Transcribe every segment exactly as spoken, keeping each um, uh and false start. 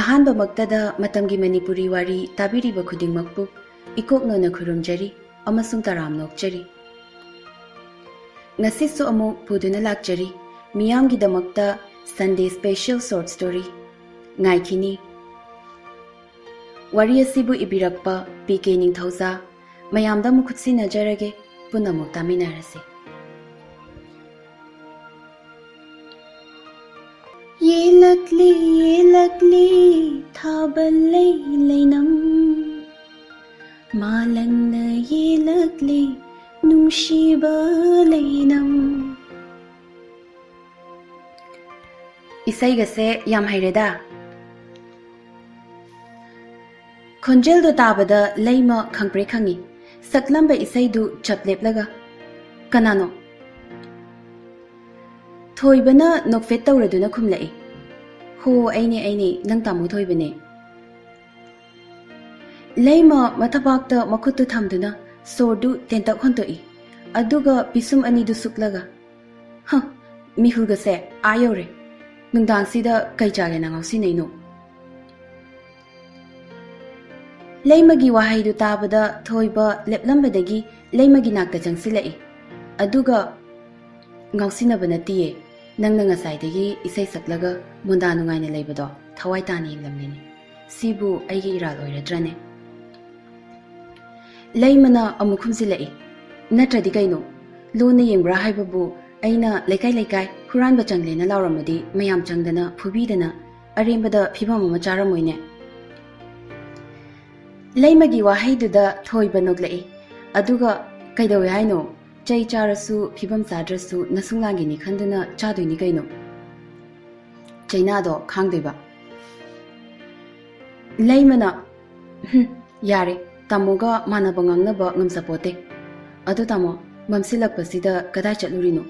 ꯑꯍꯥꯟꯕꯃꯛꯇꯗ ꯃꯇꯝꯒꯤ ꯃꯅꯤꯄꯨꯔꯤ ꯋꯥꯔꯤ ꯇꯥꯕꯤꯔꯤꯕ ꯈꯨꯗꯤꯡꯃꯛꯄꯨ ꯏꯀꯣꯛꯅꯣꯅ ꯈꯨꯔꯨꯝꯖꯔꯤ ꯑꯃꯁꯨꯡ ꯇꯔꯥꯝꯅ ꯑꯣꯛꯆꯔꯤ꯫ ꯉꯁꯤꯁꯨ ꯑꯃꯨꯛ ꯄꯨꯗꯨꯅ ꯂꯥꯛꯆꯔꯤ ꯃꯤꯌꯥꯝꯒꯤꯗꯃꯛꯇ Sunday special short story ꯉꯥꯏꯈꯤꯅꯤ꯫ ꯋꯥꯔꯤ ꯑꯁꯤꯕꯨ ꯏꯕꯤꯔꯛꯄ ꯄꯤ ꯀꯦ ꯅꯤꯡꯊꯧꯖꯥ, ꯃꯌꯥꯝꯗ ꯑꯃꯨꯛ ꯈꯨꯠꯁꯤꯟꯅꯖꯔꯒꯦ, ꯄꯨꯟꯅ ꯑꯃꯨꯛ ꯇꯥꯃꯤꯟꯅꯔꯁꯤ꯫ ꯌꯦꯜꯂꯛꯂꯤ, ꯌꯦꯜꯂꯛꯂꯤ, ꯊꯥꯕꯜ ꯂꯩ ꯂꯩꯅꯝ, ꯃꯥꯂꯪꯅ ꯌꯦꯜꯂꯛꯂꯤ, ꯅꯨꯡꯁꯤꯕ ꯂꯩꯅꯝ꯫ ꯏꯁꯩꯒꯁꯦ ꯌꯥꯝ ꯍꯩꯔꯦꯗ꯫ ꯈꯣꯟꯖꯦꯜꯗꯣ ꯇꯥꯕꯗ ꯂꯩꯃ ꯈꯪꯄ꯭ꯔꯦꯛ ꯈꯪꯉꯤ꯫ ꯁꯛꯂꯝꯕ ꯏꯁꯩꯗꯨ ꯆꯞ ꯂꯦꯞꯂꯒ, "ꯀꯅꯥꯅꯣ?" ꯊꯣꯏꯕꯅ ꯅꯣꯛꯐꯦꯠ ꯇꯧꯔꯗꯨꯅ ꯈꯨꯝꯂꯛꯏ, "ꯍꯣ, ꯑꯩꯅꯦ, ꯑꯩꯅꯦ, ꯅꯪ ꯇꯥꯃꯣ ꯊꯣꯏꯕꯅꯦ꯫" ꯂꯩꯃ ꯃꯊꯕꯥꯛꯇ ꯃꯈꯨꯠꯇꯨ ꯊꯝꯗꯨꯅ ꯁꯣꯔꯗꯨ ꯇꯦꯟꯇꯛ ꯍꯣꯟꯇꯣꯛꯏ꯫ ꯑꯗꯨꯒ ꯄꯤꯁꯨꯝ ꯑꯅꯤꯗꯨ ꯁꯨꯛꯂꯒ, "ꯍ, ꯃꯤꯍꯨꯜꯒꯁꯦ ꯑꯥ ꯌꯧꯔꯦ꯫ ꯅꯨꯡꯗꯥꯡꯁꯤꯗ ꯀꯩ ꯆꯥꯒꯦꯅ ꯉꯥꯎꯁꯤꯟꯅꯩꯅꯣ?" ꯂꯩꯃꯒꯤ ꯋꯥꯍꯩꯗꯨ ꯇꯥꯕꯗ ꯊꯣꯏꯕ ꯂꯦꯞꯂꯝꯕꯗꯒꯤ ꯂꯩꯃꯒꯤ ꯅꯥꯛꯇ ꯆꯪꯁꯤꯜꯂꯛꯏ꯫ ꯑꯗꯨꯒ, "ꯉꯥꯎꯁꯤꯟꯅꯕ ꯅꯠꯇꯤꯌꯦ, ꯅꯪꯅ ꯉꯁꯥꯏꯗꯒꯤ ꯏꯁꯩ ꯁꯛꯂꯒ ꯃꯨꯟꯗꯥ ꯅꯨꯡꯉꯥꯏꯅ ꯂꯩꯕꯗꯣ ꯊꯋꯥꯏ ꯇꯥꯅ ꯌꯦꯡꯂꯝꯂꯤꯅꯤ꯫ ꯁꯤꯕꯨ ꯑꯩꯒꯤ ꯏꯔꯥꯜ ꯑꯣꯏꯔꯗ꯭ꯔꯅꯦ?" ꯂꯩꯃꯅ ꯑꯃꯨꯛ ꯈꯨꯝꯖꯤꯜꯂꯛꯏ, "ꯅꯠꯇ꯭ꯔꯗꯤ ꯀꯩꯅꯣ? ꯂꯨꯅ ꯌꯦꯡꯕ꯭ꯔꯥ ꯍꯥꯏꯕꯕꯨ ꯑꯩꯅ ꯂꯩꯀꯥꯏ ꯂꯩꯀꯥꯏ ꯍꯨꯔꯥꯟꯕ ꯆꯪꯂꯦꯅ ꯂꯥꯎꯔꯝꯃꯗꯤ ꯃꯌꯥꯝ ꯆꯪꯗꯅ ꯐꯨꯕꯤꯗꯅ ꯑꯔꯦꯝꯕꯗ ꯐꯤꯕꯝ ꯑꯃ ꯆꯥꯔꯝꯃꯣꯏꯅꯦ?" ꯂꯩꯃꯒꯤ ꯋꯥꯍꯩꯗꯨꯗ ꯊꯣꯏꯕ ꯅꯣꯛꯂꯛꯏ꯫ ꯑꯗꯨꯒ, "ꯀꯩꯗꯧꯋꯦ ꯍꯥꯏꯅꯣ? ꯆꯩ ꯆꯥꯔꯁꯨ, ꯐꯤꯕꯝ ꯆꯥꯗ꯭ꯔꯁꯨ ꯅꯁꯨꯡꯂꯥꯡꯒꯤꯅꯤ ꯈꯟꯗꯨꯅ ꯆꯥꯗꯣꯏꯅꯤ ꯀꯩꯅꯣ꯫ ꯆꯩꯅꯥꯗꯣ ꯈꯥꯡꯗꯣꯏꯕ꯫" ꯂꯩꯃꯅ, "ꯍꯨꯝ, ꯌꯥꯔꯦ, ꯇꯥꯃꯣꯒ ꯃꯥꯟꯅꯕ ꯉꯥꯡꯅꯕ ꯉꯝꯖꯄꯣꯠꯇꯦ꯫ ꯑꯗꯣ ꯇꯥꯃꯣ, ꯃꯝꯁꯤꯜꯂꯛꯄꯁꯤꯗ ꯀꯗꯥꯏ ꯆꯠꯂꯨꯔꯤꯅꯣ?"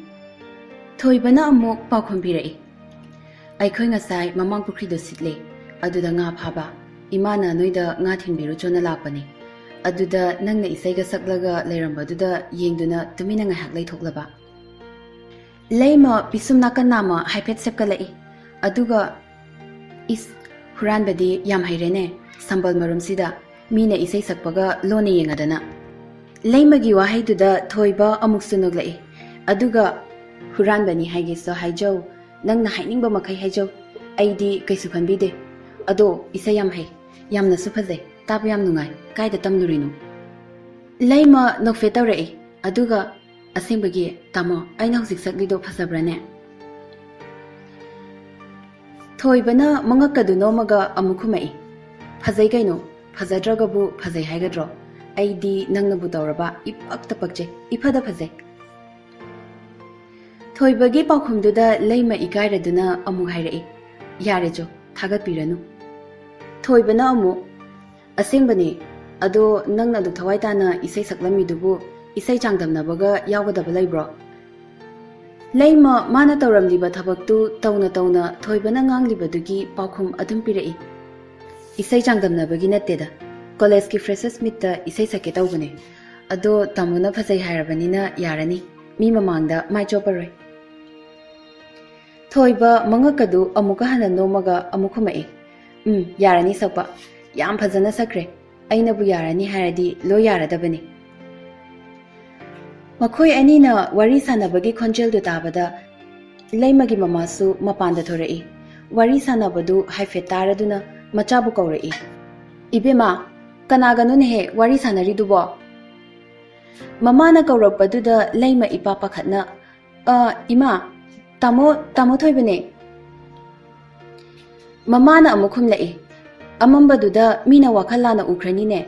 ꯊꯣꯏꯕꯅ ꯑꯃꯨꯛ ꯄꯥꯎꯈꯨꯝ ꯄꯤꯔꯛꯏ, "ꯑꯩꯈꯣꯏ ꯉꯁꯥꯏ ꯃꯃꯥꯡ ꯄꯨꯈ꯭ꯔꯤꯗꯣ ꯁꯤꯠꯂꯦ, ꯑꯗꯨꯗ ꯉꯥ ꯐꯥꯕ꯫ ꯏꯃꯥꯅ ꯅꯣꯏꯗ ꯉꯥ ꯊꯤꯟꯕꯤꯔꯨꯆꯣꯅ ꯂꯥꯛꯄꯅꯦ꯫ ꯑꯗꯨꯗ ꯅꯪꯅ ꯏꯁꯩꯒ ꯁꯛꯂꯒ ꯂꯩꯔꯝꯕꯗꯨꯗ ꯌꯦꯡꯗꯨꯅ ꯇꯨꯃꯤꯟꯅ ꯉꯥꯏꯍꯥꯛ ꯂꯩꯊꯣꯛꯂꯕ꯫" ꯂꯩꯃ ꯄꯤꯁꯨꯝ ꯅꯥꯀꯟ ꯅꯥꯝꯃ ꯍꯥꯏꯐꯦꯠ ꯁꯦꯞꯀꯠꯂꯛꯏ꯫ ꯑꯗꯨꯒ, "ꯏꯁ, ꯍꯨꯔꯥꯟꯕꯗꯤ ꯌꯥꯝ ꯍꯩꯔꯦꯅꯦ, ꯁꯝꯕꯜ ꯃꯔꯨꯝꯁꯤꯗ꯫ ꯃꯤꯅ ꯏꯁꯩ ꯁꯛꯄꯒ ꯂꯣꯟꯅ ꯌꯦꯡꯉꯗꯅ꯫ ꯂꯩꯃꯒꯤ ꯋꯥꯍꯩꯗꯨꯗ ꯊꯣꯏꯕ ꯑꯃꯨꯛꯁꯨ ꯅꯣꯛꯂꯛꯏ꯫ ꯑꯗꯨꯒ, "ꯍꯨꯔꯥꯟꯕꯅꯤ ꯍꯥꯏꯒꯦꯁꯨ ꯍꯥꯏꯖꯧ, ꯅꯪꯅ ꯍꯥꯏꯅꯤꯡꯕ ꯃꯈꯩ ꯍꯥꯏꯖꯧ, ꯑꯩꯗꯤ ꯀꯩꯁꯨ ꯈꯟꯕꯤꯗꯦ꯫ ꯑꯗꯣ ꯏꯁꯩ ꯌꯥꯝ ꯍꯩ, ꯌꯥꯝꯅꯁꯨ ꯐꯖꯩ, ꯇꯥꯕ ꯌꯥꯝ ꯅꯨꯡꯉꯥꯏ, ꯀꯥꯏꯗ ꯇꯝꯂꯨꯔꯤꯅꯣ?" ꯂꯩꯃ ꯅꯣꯛꯐꯦꯠ ꯇꯧꯔꯛꯏ꯫ ꯑꯗꯨꯒ, "ꯑꯁꯦꯡꯕꯒꯤ, ꯇꯥꯃꯣ, ꯑꯩꯅ ꯍꯧꯖꯤꯛ ꯁꯛꯂꯤꯗꯣ ꯐꯖꯕ꯭ꯔꯥꯅꯦ?" ꯊꯣꯏꯕꯅ ꯃꯉꯛꯀꯗꯨ ꯅꯣꯝꯃꯒ ꯑꯃꯨꯛ ꯈꯨꯝꯃꯛꯏ꯫ "ꯐꯖꯩ ꯀꯩꯅꯣ, ꯐꯖꯗ꯭ꯔꯒꯕꯨ ꯐꯖꯩ ꯍꯥꯏꯒꯗ꯭ꯔꯣ? ꯑꯩꯗꯤ ꯅꯪꯅꯕꯨ ꯇꯧꯔꯕ ꯏꯄꯛꯇ ꯄꯛꯆꯩ, ꯏꯐꯗ ꯐꯖꯩ꯫" ꯊꯣꯏꯕꯒꯤ ꯄꯥꯎꯈꯨꯝꯗꯨꯗ ꯂꯩꯃ ꯏꯀꯥꯏꯔꯗꯨꯅ ꯑꯃꯨꯛ ꯍꯥꯏꯔꯛꯏ, "ꯌꯥꯔꯦ ꯆꯣ, ꯊꯥꯒꯠꯄꯤꯔꯅꯨ꯫" ꯊꯣꯏꯕꯅ ꯑꯃꯨꯛ, "ꯑꯁꯦꯡꯕꯅꯤ, ꯑꯗꯣ ꯅꯪꯅ ꯑꯗꯨꯛ ꯊꯋꯥꯏ ꯇꯥꯅ ꯏꯁꯩ ꯁꯛꯂꯝꯃꯤꯗꯨꯕꯨ ꯏꯁꯩ ꯆꯥꯡꯗꯝꯅꯕꯒ ꯌꯥꯎꯒꯗꯕ ꯂꯩꯕ꯭ꯔꯣ?" ꯂꯩꯃ ꯃꯥꯅ ꯇꯧꯔꯝꯂꯤꯕ ꯊꯕꯛꯇꯨ ꯇꯧꯅ ꯇꯧꯅ ꯊꯣꯏꯕꯅ ꯉꯥꯡꯂꯤꯕꯗꯨꯒꯤ ꯄꯥꯎꯈꯨꯝ ꯑꯗꯨꯝ ꯄꯤꯔꯛꯏ꯫ "ꯏꯁꯩ ꯆꯥꯡꯗꯝꯅꯕꯒꯤ ꯅꯠꯇꯦꯗ, ꯀꯣꯂꯦꯖꯀꯤ ꯐ꯭ꯔꯦꯁꯔꯁ ꯃꯤꯠꯇ ꯏꯁꯩ ꯁꯛꯀꯦ ꯇꯧꯕꯅꯦ꯫ ꯑꯗꯣ ꯇꯥꯃꯣꯅ ꯐꯖꯩ ꯍꯥꯏꯔꯕꯅꯤꯅ ꯌꯥꯔꯅꯤ, ꯃꯤ ꯃꯃꯥꯡꯗ ꯃꯥꯏ ꯆꯣꯞꯄꯔꯣꯏ꯫" ꯊꯣꯏꯕ ꯃꯉꯛꯀꯗꯨ ꯑꯃꯨꯛꯀ ꯍꯟꯅ ꯅꯣꯝꯃꯒ ꯑꯃꯨꯛ ꯈꯨꯝꯃꯛꯏ, "ꯎꯝ, ꯌꯥꯔꯅꯤ ꯁꯛꯄ꯫ ꯌꯥꯝ ꯐꯖꯅ ꯁꯛꯈ꯭ꯔꯦ꯫ ꯑꯩꯅꯕꯨ ꯌꯥꯔꯅꯤ ꯍꯥꯏꯔꯗꯤ ꯂꯣꯏ ꯌꯥꯔꯗꯕꯅꯤ꯫" ꯃꯈꯣꯏ ꯑꯅꯤꯅ ꯋꯥꯔꯤ ꯁꯥꯟꯅꯕꯒꯤ ꯈꯣꯟꯖꯦꯜꯗꯨ ꯇꯥꯕꯗ ꯂꯩꯃꯒꯤ ꯃꯃꯥꯁꯨ ꯃꯄꯥꯟꯗ ꯊꯣꯔꯛꯏ꯫ ꯋꯥꯔꯤ ꯁꯥꯟꯅꯕꯗꯨ ꯍꯥꯏꯐꯦꯠ ꯇꯥꯔꯗꯨꯅ ꯃꯆꯥꯕꯨ ꯀꯧꯔꯛꯏ꯫ "ꯏꯕꯦꯝꯃ, ꯀꯅꯥꯒꯅꯣꯅꯦꯍꯦ ꯋꯥꯔꯤ ꯁꯥꯟꯅꯔꯤꯗꯨꯕꯣ?" ꯃꯃꯥꯅ ꯀꯧꯔꯛꯄꯗꯨꯗ ꯂꯩꯃ ꯏꯄꯥ ꯄꯥꯈꯠꯅ, "ꯑ, ꯏꯃꯥ, ꯇꯥꯃꯣ, ꯇꯥꯃꯣ ꯊꯣꯏꯕꯅꯦ꯫" ꯃꯃꯥꯅ ꯑꯃꯨꯛ ꯈꯨꯝꯂꯛꯏ, "ꯑꯃꯝꯕꯗꯨꯗ ꯃꯤꯅ ꯋꯥꯈꯜ ꯂꯥꯟꯅ ꯎꯈ꯭ꯔꯅꯤꯅꯦ꯫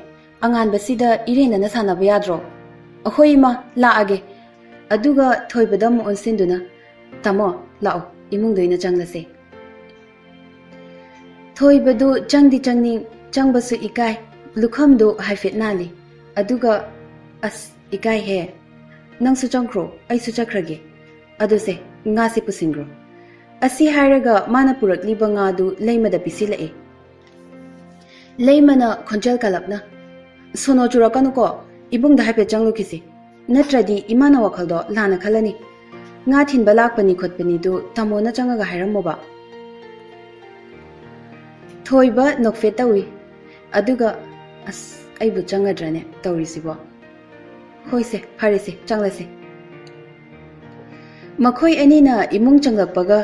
ꯑꯉꯥꯟꯕꯁꯤꯗ ꯏꯔꯦꯟꯅꯅ ꯁꯥꯟꯅꯕ ꯌꯥꯗ꯭ꯔꯣ? ꯑꯍꯣꯏ ꯏꯃꯥ, ꯂꯥꯛꯑꯒꯦ꯫" ꯑꯗꯨꯒ ꯊꯣꯏꯕꯗ ꯑꯃꯨꯛ ꯑꯣꯟꯁꯤꯟꯗꯨꯅ, "ꯇꯥꯃꯣ, ꯂꯥꯛꯑꯣ, ꯏꯃꯨꯡꯗ ꯑꯣꯏꯅ ꯆꯪꯂꯁꯦ꯫" ꯊꯣꯏꯕꯗꯨ ꯆꯪꯗꯤ ꯆꯪꯅꯤꯡ, ꯆꯪꯕꯁꯨ ꯏꯀꯥꯏ, ꯂꯨꯈꯝꯗꯨ ꯍꯥꯏꯐꯦꯠ ꯅꯥꯜꯂꯤ꯫ ꯑꯗꯨꯒ, "ꯑꯁ, ꯏꯀꯥꯏꯍꯦ꯫ ꯅꯪꯁꯨ ꯆꯪꯈ꯭ꯔꯣ, ꯑꯩꯁꯨ ꯆꯠꯈ꯭ꯔꯒꯦ꯫ ꯑꯗꯨꯁꯦ, ꯉꯥꯁꯦ ꯄꯨꯁꯤꯟꯈ꯭ꯔꯣ꯫" ꯑꯁꯤ ꯍꯥꯏꯔꯒ ꯃꯥꯅ ꯄꯨꯔꯛꯂꯤꯕ ꯉꯥꯗꯨ ꯂꯩꯃꯗ ꯄꯤꯁꯤꯜꯂꯛꯏ꯫ ꯂꯩꯃꯅ ꯈꯣꯟꯖꯦꯜ ꯀꯜꯂꯞꯅ, "ꯁꯣꯅꯣ ꯆꯨꯔꯛꯀꯅꯨꯀꯣ, ꯏꯕꯨꯡꯗ ꯍꯥꯏꯐꯦꯠ ꯆꯪꯂꯨꯈꯤꯁꯤ꯫ ꯅꯠꯇ꯭ꯔꯗꯤ ꯏꯃꯥꯅ ꯋꯥꯈꯜꯗꯣ ꯂꯥꯟꯅ ꯈꯜꯂꯅꯤ꯫ ꯉꯥ ꯊꯤꯟꯕ ꯂꯥꯛꯄꯅꯤ ꯈꯣꯠꯄꯅꯤꯗꯨ ꯇꯥꯃꯣꯅ ꯆꯪꯉꯒ ꯍꯥꯏꯔꯝꯃꯣꯕ꯫" ꯊꯣꯏꯕ ꯅꯣꯛꯐꯦꯠ ꯇꯧꯏ꯫ ꯑꯗꯨꯒ, "ꯑꯁ, ꯑꯩꯕꯨ ꯆꯪꯒꯗ꯭ꯔꯅꯦ ꯇꯧꯔꯤꯁꯤꯕꯣ? ꯍꯣꯏꯁꯦ, ꯐꯔꯦꯁꯦ, ꯆꯪꯂꯁꯦ꯫" ꯃꯈꯣꯏ ꯑꯅꯤꯅ ꯏꯃꯨꯡ ꯆꯪꯂꯛꯄꯒ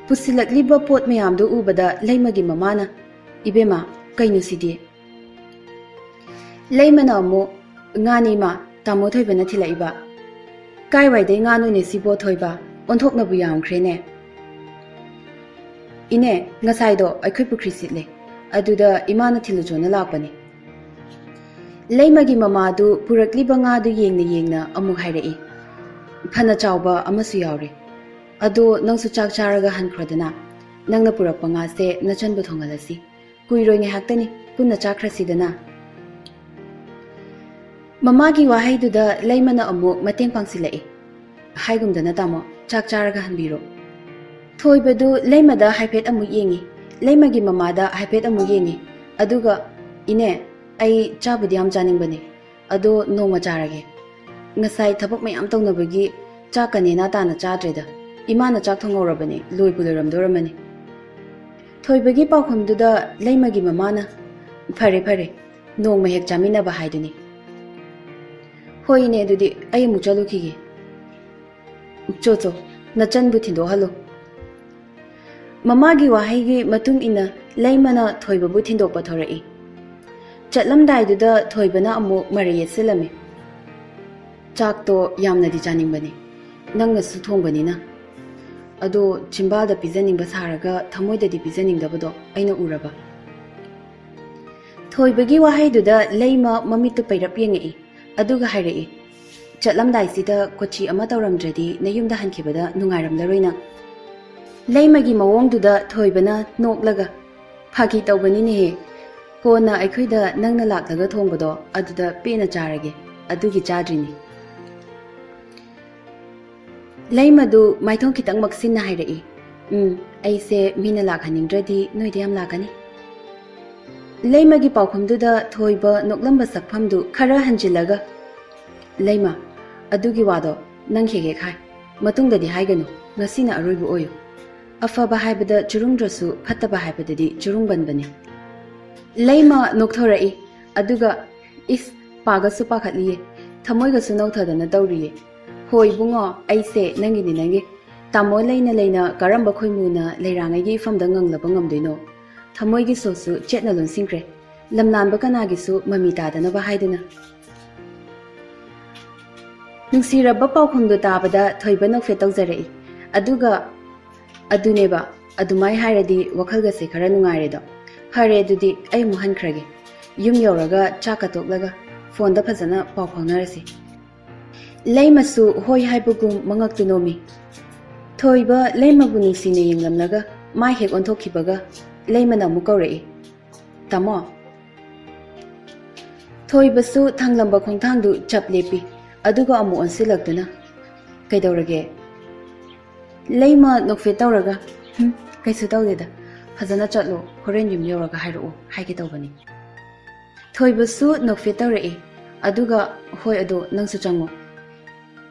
ꯄꯨꯁꯤꯜꯂꯛꯂꯤꯕ ꯄꯣꯠ ꯃꯌꯥꯝꯗꯨ ꯎꯕꯗ ꯂꯩꯃꯒꯤ ꯃꯃꯥꯅ, "ꯏꯕꯦꯝꯃ, ꯀꯩꯅꯣ ꯁꯤꯗꯤ?" ꯂꯩꯃꯅ ꯑꯃꯨꯛ, "ꯉꯥꯅꯤ ꯏꯃꯥ, ꯇꯥꯃꯣ ꯊꯣꯏꯕꯅ ꯊꯤꯜꯂꯛꯏꯕ꯫" "ꯀꯥꯏꯋꯥꯏꯗꯩ ꯉꯥꯅꯣꯅꯦ ꯁꯤꯕꯣ ꯊꯣꯏꯕ? ꯑꯣꯟꯊꯣꯛꯅꯕꯨ ꯌꯥꯝꯈ꯭ꯔꯦꯅꯦ꯫" "ꯏꯅꯦ, ꯉꯁꯥꯏꯗꯣ ꯑꯩꯈꯣꯏ ꯄꯨꯈ꯭ꯔꯤ ꯁꯤꯠꯂꯦ, ꯑꯗꯨꯗ ꯏꯃꯥꯅ ꯊꯤꯜꯂꯨꯆꯣꯅ ꯂꯥꯛꯄꯅꯦ꯫" ꯂꯩꯃꯒꯤ ꯃꯃꯥꯗꯨ ꯄꯨꯔꯛꯂꯤꯕ ꯉꯥꯗꯨ ꯌꯦꯡꯅ ꯌꯦꯡꯅ ꯑꯃꯨꯛ ꯍꯥꯏꯔꯛꯏ, "ꯐꯅ ꯆꯥꯎꯕ ꯑꯃꯁꯨ ꯌꯥꯎꯔꯦ꯫ ꯑꯗꯣ ꯅꯪꯁꯨ ꯆꯥꯛ ꯆꯥꯔꯒ ꯍꯟꯈ꯭ꯔꯣꯗꯅ꯫ ꯅꯪꯅ ꯄꯨꯔꯛꯄ ꯉꯥꯁꯦ ꯅꯆꯟꯕꯨ ꯊꯣꯡꯍꯜꯂꯁꯤ꯫ ꯀꯨꯏꯔꯣꯏ, ꯉꯥꯏꯍꯥꯛꯇꯅꯤ, ꯄꯨꯟꯅ ꯆꯥꯈ꯭ꯔꯁꯤꯗꯅ꯫" ꯃꯃꯥꯒꯤ ꯋꯥꯍꯩꯗꯨꯗ ꯂꯩꯃꯅ ꯑꯃꯨꯛ ꯃꯇꯦꯡ ꯄꯥꯡꯁꯤꯜꯂꯛꯏ, "ꯍꯥꯏꯒꯨꯝꯗꯅ ꯇꯥꯃꯣ, ꯆꯥꯛ ꯆꯥꯔꯒ ꯍꯟꯕꯤꯔꯣ꯫" ꯊꯣꯏꯕꯗꯨ ꯂꯩꯃꯗ ꯍꯥꯏꯐꯦꯠ ꯑꯃꯨꯛ ꯌꯦꯡꯉꯤ, ꯂꯩꯃꯒꯤ ꯃꯃꯥꯗ ꯍꯥꯏꯐꯦꯠ ꯑꯃꯨꯛ ꯌꯦꯡꯉꯤ꯫ ꯑꯗꯨꯒ, "ꯏꯅꯦ, ꯑꯩ ꯆꯥꯕꯨꯗꯤ ꯌꯥꯝ ꯆꯥꯅꯤꯡꯕꯅꯦ, ꯑꯗꯣ ꯅꯣꯡꯃ ꯆꯥꯔꯒꯦ꯫ ꯉꯁꯥꯏ ꯊꯕꯛ ꯃꯌꯥꯝ ꯇꯧꯅꯕꯒꯤ ꯆꯥꯛꯀ ꯅꯦꯅꯥ ꯇꯥꯅ ꯆꯥꯗ꯭ꯔꯦꯗ꯫ ꯏꯃꯥꯅ ꯆꯥꯛ ꯊꯣꯡꯍꯧꯔꯕꯅꯦ, ꯂꯣꯏꯕꯨ ꯂꯣꯏꯔꯝꯗꯣꯔꯝꯃꯅꯤ꯫" ꯊꯣꯏꯕꯒꯤ ꯄꯥꯎꯈꯨꯝꯗꯨꯗ ꯂꯩꯃꯒꯤ ꯃꯃꯥꯅ, "ꯐꯔꯦ, ꯐꯔꯦ, ꯅꯣꯡꯃ ꯍꯦꯛ ꯆꯥꯃꯤꯟꯅꯕ ꯍꯥꯏꯗꯨꯅꯤ꯫ ꯍꯣꯏ ꯏꯅꯦ, ꯑꯗꯨꯗꯤ ꯑꯩ ꯑꯃꯨꯛ ꯆꯠꯂꯨꯈꯤꯒꯦ꯫ ꯆꯣ, ꯆꯣ, ꯅꯆꯟꯕꯨ ꯊꯤꯟꯗꯣꯛꯍꯜꯂꯨ꯫" ꯃꯃꯥꯒꯤ ꯋꯥꯍꯩꯒꯤ ꯃꯇꯨꯡ ꯏꯟꯅ ꯂꯩꯃꯅ ꯊꯣꯏꯕꯕꯨ ꯊꯤꯟꯗꯣꯛꯄ ꯊꯣꯔꯛꯏ꯫ ꯆꯠꯂꯝꯗꯥꯏꯗꯨꯗ ꯊꯣꯏꯕꯅ ꯑꯃꯨꯛ ꯃꯔꯩ ꯌꯦꯠꯁꯤꯜꯂꯝꯃꯤ꯫ "ꯆꯥꯛꯇꯣ ꯌꯥꯝꯅꯗꯤ ꯆꯥꯅꯤꯡꯕꯅꯤ, ꯅꯪꯅꯁꯨ ꯊꯣꯡꯕꯅꯤꯅ꯫ ꯑꯗꯣ ꯆꯤꯝꯕꯥꯜꯗ ꯄꯤꯖꯅꯤꯡꯕ ꯁꯥꯔꯒ ꯊꯃꯣꯏꯗꯗꯤ ꯄꯤꯖꯅꯤꯡꯗꯕꯗꯣ ꯑꯩꯅ ꯎꯔꯕ꯫" ꯊꯣꯏꯕꯒꯤ ꯋꯥꯍꯩꯗꯨꯗ ꯂꯩꯃ ꯃꯃꯤꯠꯇꯨ ꯄꯩꯔꯞ ꯌꯦꯡꯉꯛꯏ꯫ ꯑꯗꯨꯒ ꯍꯥꯏꯔꯛꯏ, "ꯆꯠꯂꯝꯗꯥꯏꯁꯤꯗ ꯀꯣꯆꯤ ꯑꯃ ꯇꯧꯔꯝꯗ꯭ꯔꯗꯤ ꯅꯌꯨꯝꯗ ꯍꯟꯈꯤꯕꯗ ꯅꯨꯡꯉꯥꯏꯔꯝꯂꯔꯣꯏ ꯅꯪ꯫" ꯂꯩꯃꯒꯤ ꯃꯑꯣꯡꯗꯨꯗ ꯊꯣꯏꯕꯅ ꯅꯣꯛꯂꯒ, "ꯐꯥꯒꯤ ꯇꯧꯕꯅꯤꯅꯦꯍꯦ, ꯀꯣꯟꯅ ꯑꯩꯈꯣꯏꯗ ꯅꯪꯅ ꯂꯥꯛꯂꯒ ꯊꯣꯡꯕꯗꯣ ꯑꯗꯨꯗ ꯄꯦꯟꯅ ꯆꯥꯔꯒꯦ, ꯑꯗꯨꯒꯤ ꯆꯥꯗ꯭ꯔꯤꯅꯤ꯫" ꯂꯩꯃꯗꯨ ꯃꯥꯏꯊꯣꯡ ꯈꯤꯇꯪ ꯃꯛꯁꯤꯟꯅ ꯍꯥꯏꯔꯛꯏ, "ꯎꯝ, ꯑꯩꯁꯦ ꯃꯤꯅ ꯂꯥꯛꯍꯟꯅꯤꯡꯗ꯭ꯔꯗꯤ ꯅꯣꯏꯗ ꯌꯥꯝ ꯂꯥꯛꯀꯅꯤ꯫" ꯂꯩꯃꯒꯤ ꯄꯥꯎꯈꯨꯝꯗꯨꯗ ꯊꯣꯏꯕ ꯅꯣꯛꯂꯝꯕ ꯁꯛꯐꯝꯗꯨ ꯈꯔ ꯍꯟꯖꯤꯜꯂꯒ, "ꯂꯩꯃ, ꯑꯗꯨꯒꯤ ꯋꯥꯗꯣ ꯅꯪ ꯍꯦꯛ ꯍꯦꯛ ꯍꯥꯏ, ꯃꯇꯨꯡꯗꯗꯤ ꯍꯥꯏꯒꯅꯨ, ꯉꯁꯤꯅ ꯑꯔꯣꯏꯕ ꯑꯣꯏꯌꯨ꯫ ꯑꯐꯕ ꯍꯥꯏꯕꯗ ꯆꯨꯔꯨꯡꯗ꯭ꯔꯁꯨ ꯐꯠꯇꯕ ꯍꯥꯏꯕꯗꯗꯤ ꯆꯨꯔꯨꯡꯒꯟꯕꯅꯤ꯫ ꯂꯩꯃ ꯅꯣꯛꯊꯣꯔꯛꯏ, ꯑꯗꯨꯒ, "ꯏꯁ, ꯄꯥꯒꯁꯨ ꯄꯥꯈꯠꯂꯤꯌꯦ, ꯊꯃꯣꯏꯒꯁꯨ ꯅꯧꯊꯗꯅ ꯇꯧꯔꯤꯌꯦ꯫ ꯍꯣꯏ ꯏꯕꯨꯡꯉꯣ, ꯑꯩꯁꯦ ꯅꯪꯒꯤꯅꯤ ꯅꯪꯒꯤ꯫ ꯇꯥꯃꯣ ꯂꯩꯅ ꯂꯩꯅ ꯀꯔꯝꯕ ꯈꯣꯏꯃꯨꯅ ꯂꯩꯔꯥꯡꯉꯩꯒꯤ ꯏꯐꯝꯗ ꯉꯪꯂꯕ ꯉꯝꯗꯣꯏꯅꯣ? ꯊꯃꯣꯏꯒꯤ ꯁꯣꯁꯨ ꯆꯦꯠꯅ ꯂꯣꯟꯁꯤꯟꯈ꯭ꯔꯦ꯫ ꯂꯝꯂꯥꯟꯕ ꯀꯅꯥꯒꯤꯁꯨ ꯃꯃꯤ ꯇꯥꯗꯅꯕ ꯍꯥꯏꯗꯨꯅ꯫" ꯅꯨꯡꯁꯤꯔꯕ ꯄꯥꯎꯈꯨꯝꯗꯨ ꯇꯥꯕꯗ ꯊꯣꯏꯕ ꯅꯣꯛꯐꯦꯠ ꯇꯧꯖꯔꯛꯏ꯫ ꯑꯗꯨꯒ, "ꯑꯗꯨꯅꯦꯕ, ꯑꯗꯨꯃꯥꯏ ꯍꯥꯏꯔꯗꯤ ꯋꯥꯈꯜꯒꯁꯦ ꯈꯔ ꯅꯨꯡꯉꯥꯏꯔꯦꯗꯣ꯫ ꯐꯔꯦ, ꯑꯗꯨꯗꯤ ꯑꯩ ꯑꯃꯨꯛ ꯍꯟꯈ꯭ꯔꯒꯦ꯫ ꯌꯨꯝ ꯌꯧꯔꯒ ꯆꯥꯛꯀ ꯇꯣꯛꯂꯒ ꯐꯣꯟꯗ ꯐꯖꯅ ꯄꯥꯎ ꯐꯥꯎꯅꯔꯁꯤ꯫" ꯂꯩꯃꯁꯨ ꯍꯣꯏ ꯍꯥꯏꯕꯒꯨꯝ ꯃꯉꯛꯇꯨ ꯅꯣꯝꯃꯤ꯫ ꯊꯣꯏꯕ ꯂꯩꯃꯕꯨ ꯅꯨꯡꯁꯤꯅ ꯌꯦꯡꯂꯝꯂꯒ ꯃꯥꯏ ꯍꯦꯛ ꯑꯣꯟꯊꯣꯛꯈꯤꯕꯒ ꯂꯩꯃꯅ ꯑꯃꯨꯛ ꯀꯧꯔꯛꯏ, "ꯇꯥꯃꯣ!" ꯊꯣꯏꯕꯁꯨ ꯊꯥꯡꯂꯝꯕ ꯈꯣꯡꯊꯥꯡꯗꯨ ꯆꯞ ꯂꯦꯞꯄꯤ, ꯑꯗꯨꯒ ꯑꯃꯨꯛ ꯑꯣꯟꯁꯤꯜꯂꯛꯇꯨꯅ, "ꯀꯩꯗꯧꯔꯒꯦ?" ꯂꯩꯃ ꯅꯣꯛꯐꯦꯠ ꯇꯧꯔꯒ, "ꯍꯨꯝ, ꯀꯩꯁꯨ ꯇꯧꯗꯦꯗ, ꯐꯖꯅ ꯆꯠꯂꯣ, ꯍꯣꯔꯦꯟ ꯌꯨꯝ ꯌꯧꯔꯒ ꯍꯥꯏꯔꯛꯑꯣ" ꯍꯥꯏꯒꯦ ꯇꯧꯕꯅꯤ꯫ ꯊꯣꯏꯕꯁꯨ ꯅꯣꯛꯐꯦꯠ ꯇꯧꯔꯛꯏ, ꯑꯗꯨꯒ, "ꯍꯣꯏ, ꯑꯗꯣ ꯅꯪꯁꯨ ꯆꯪꯉꯣ꯫"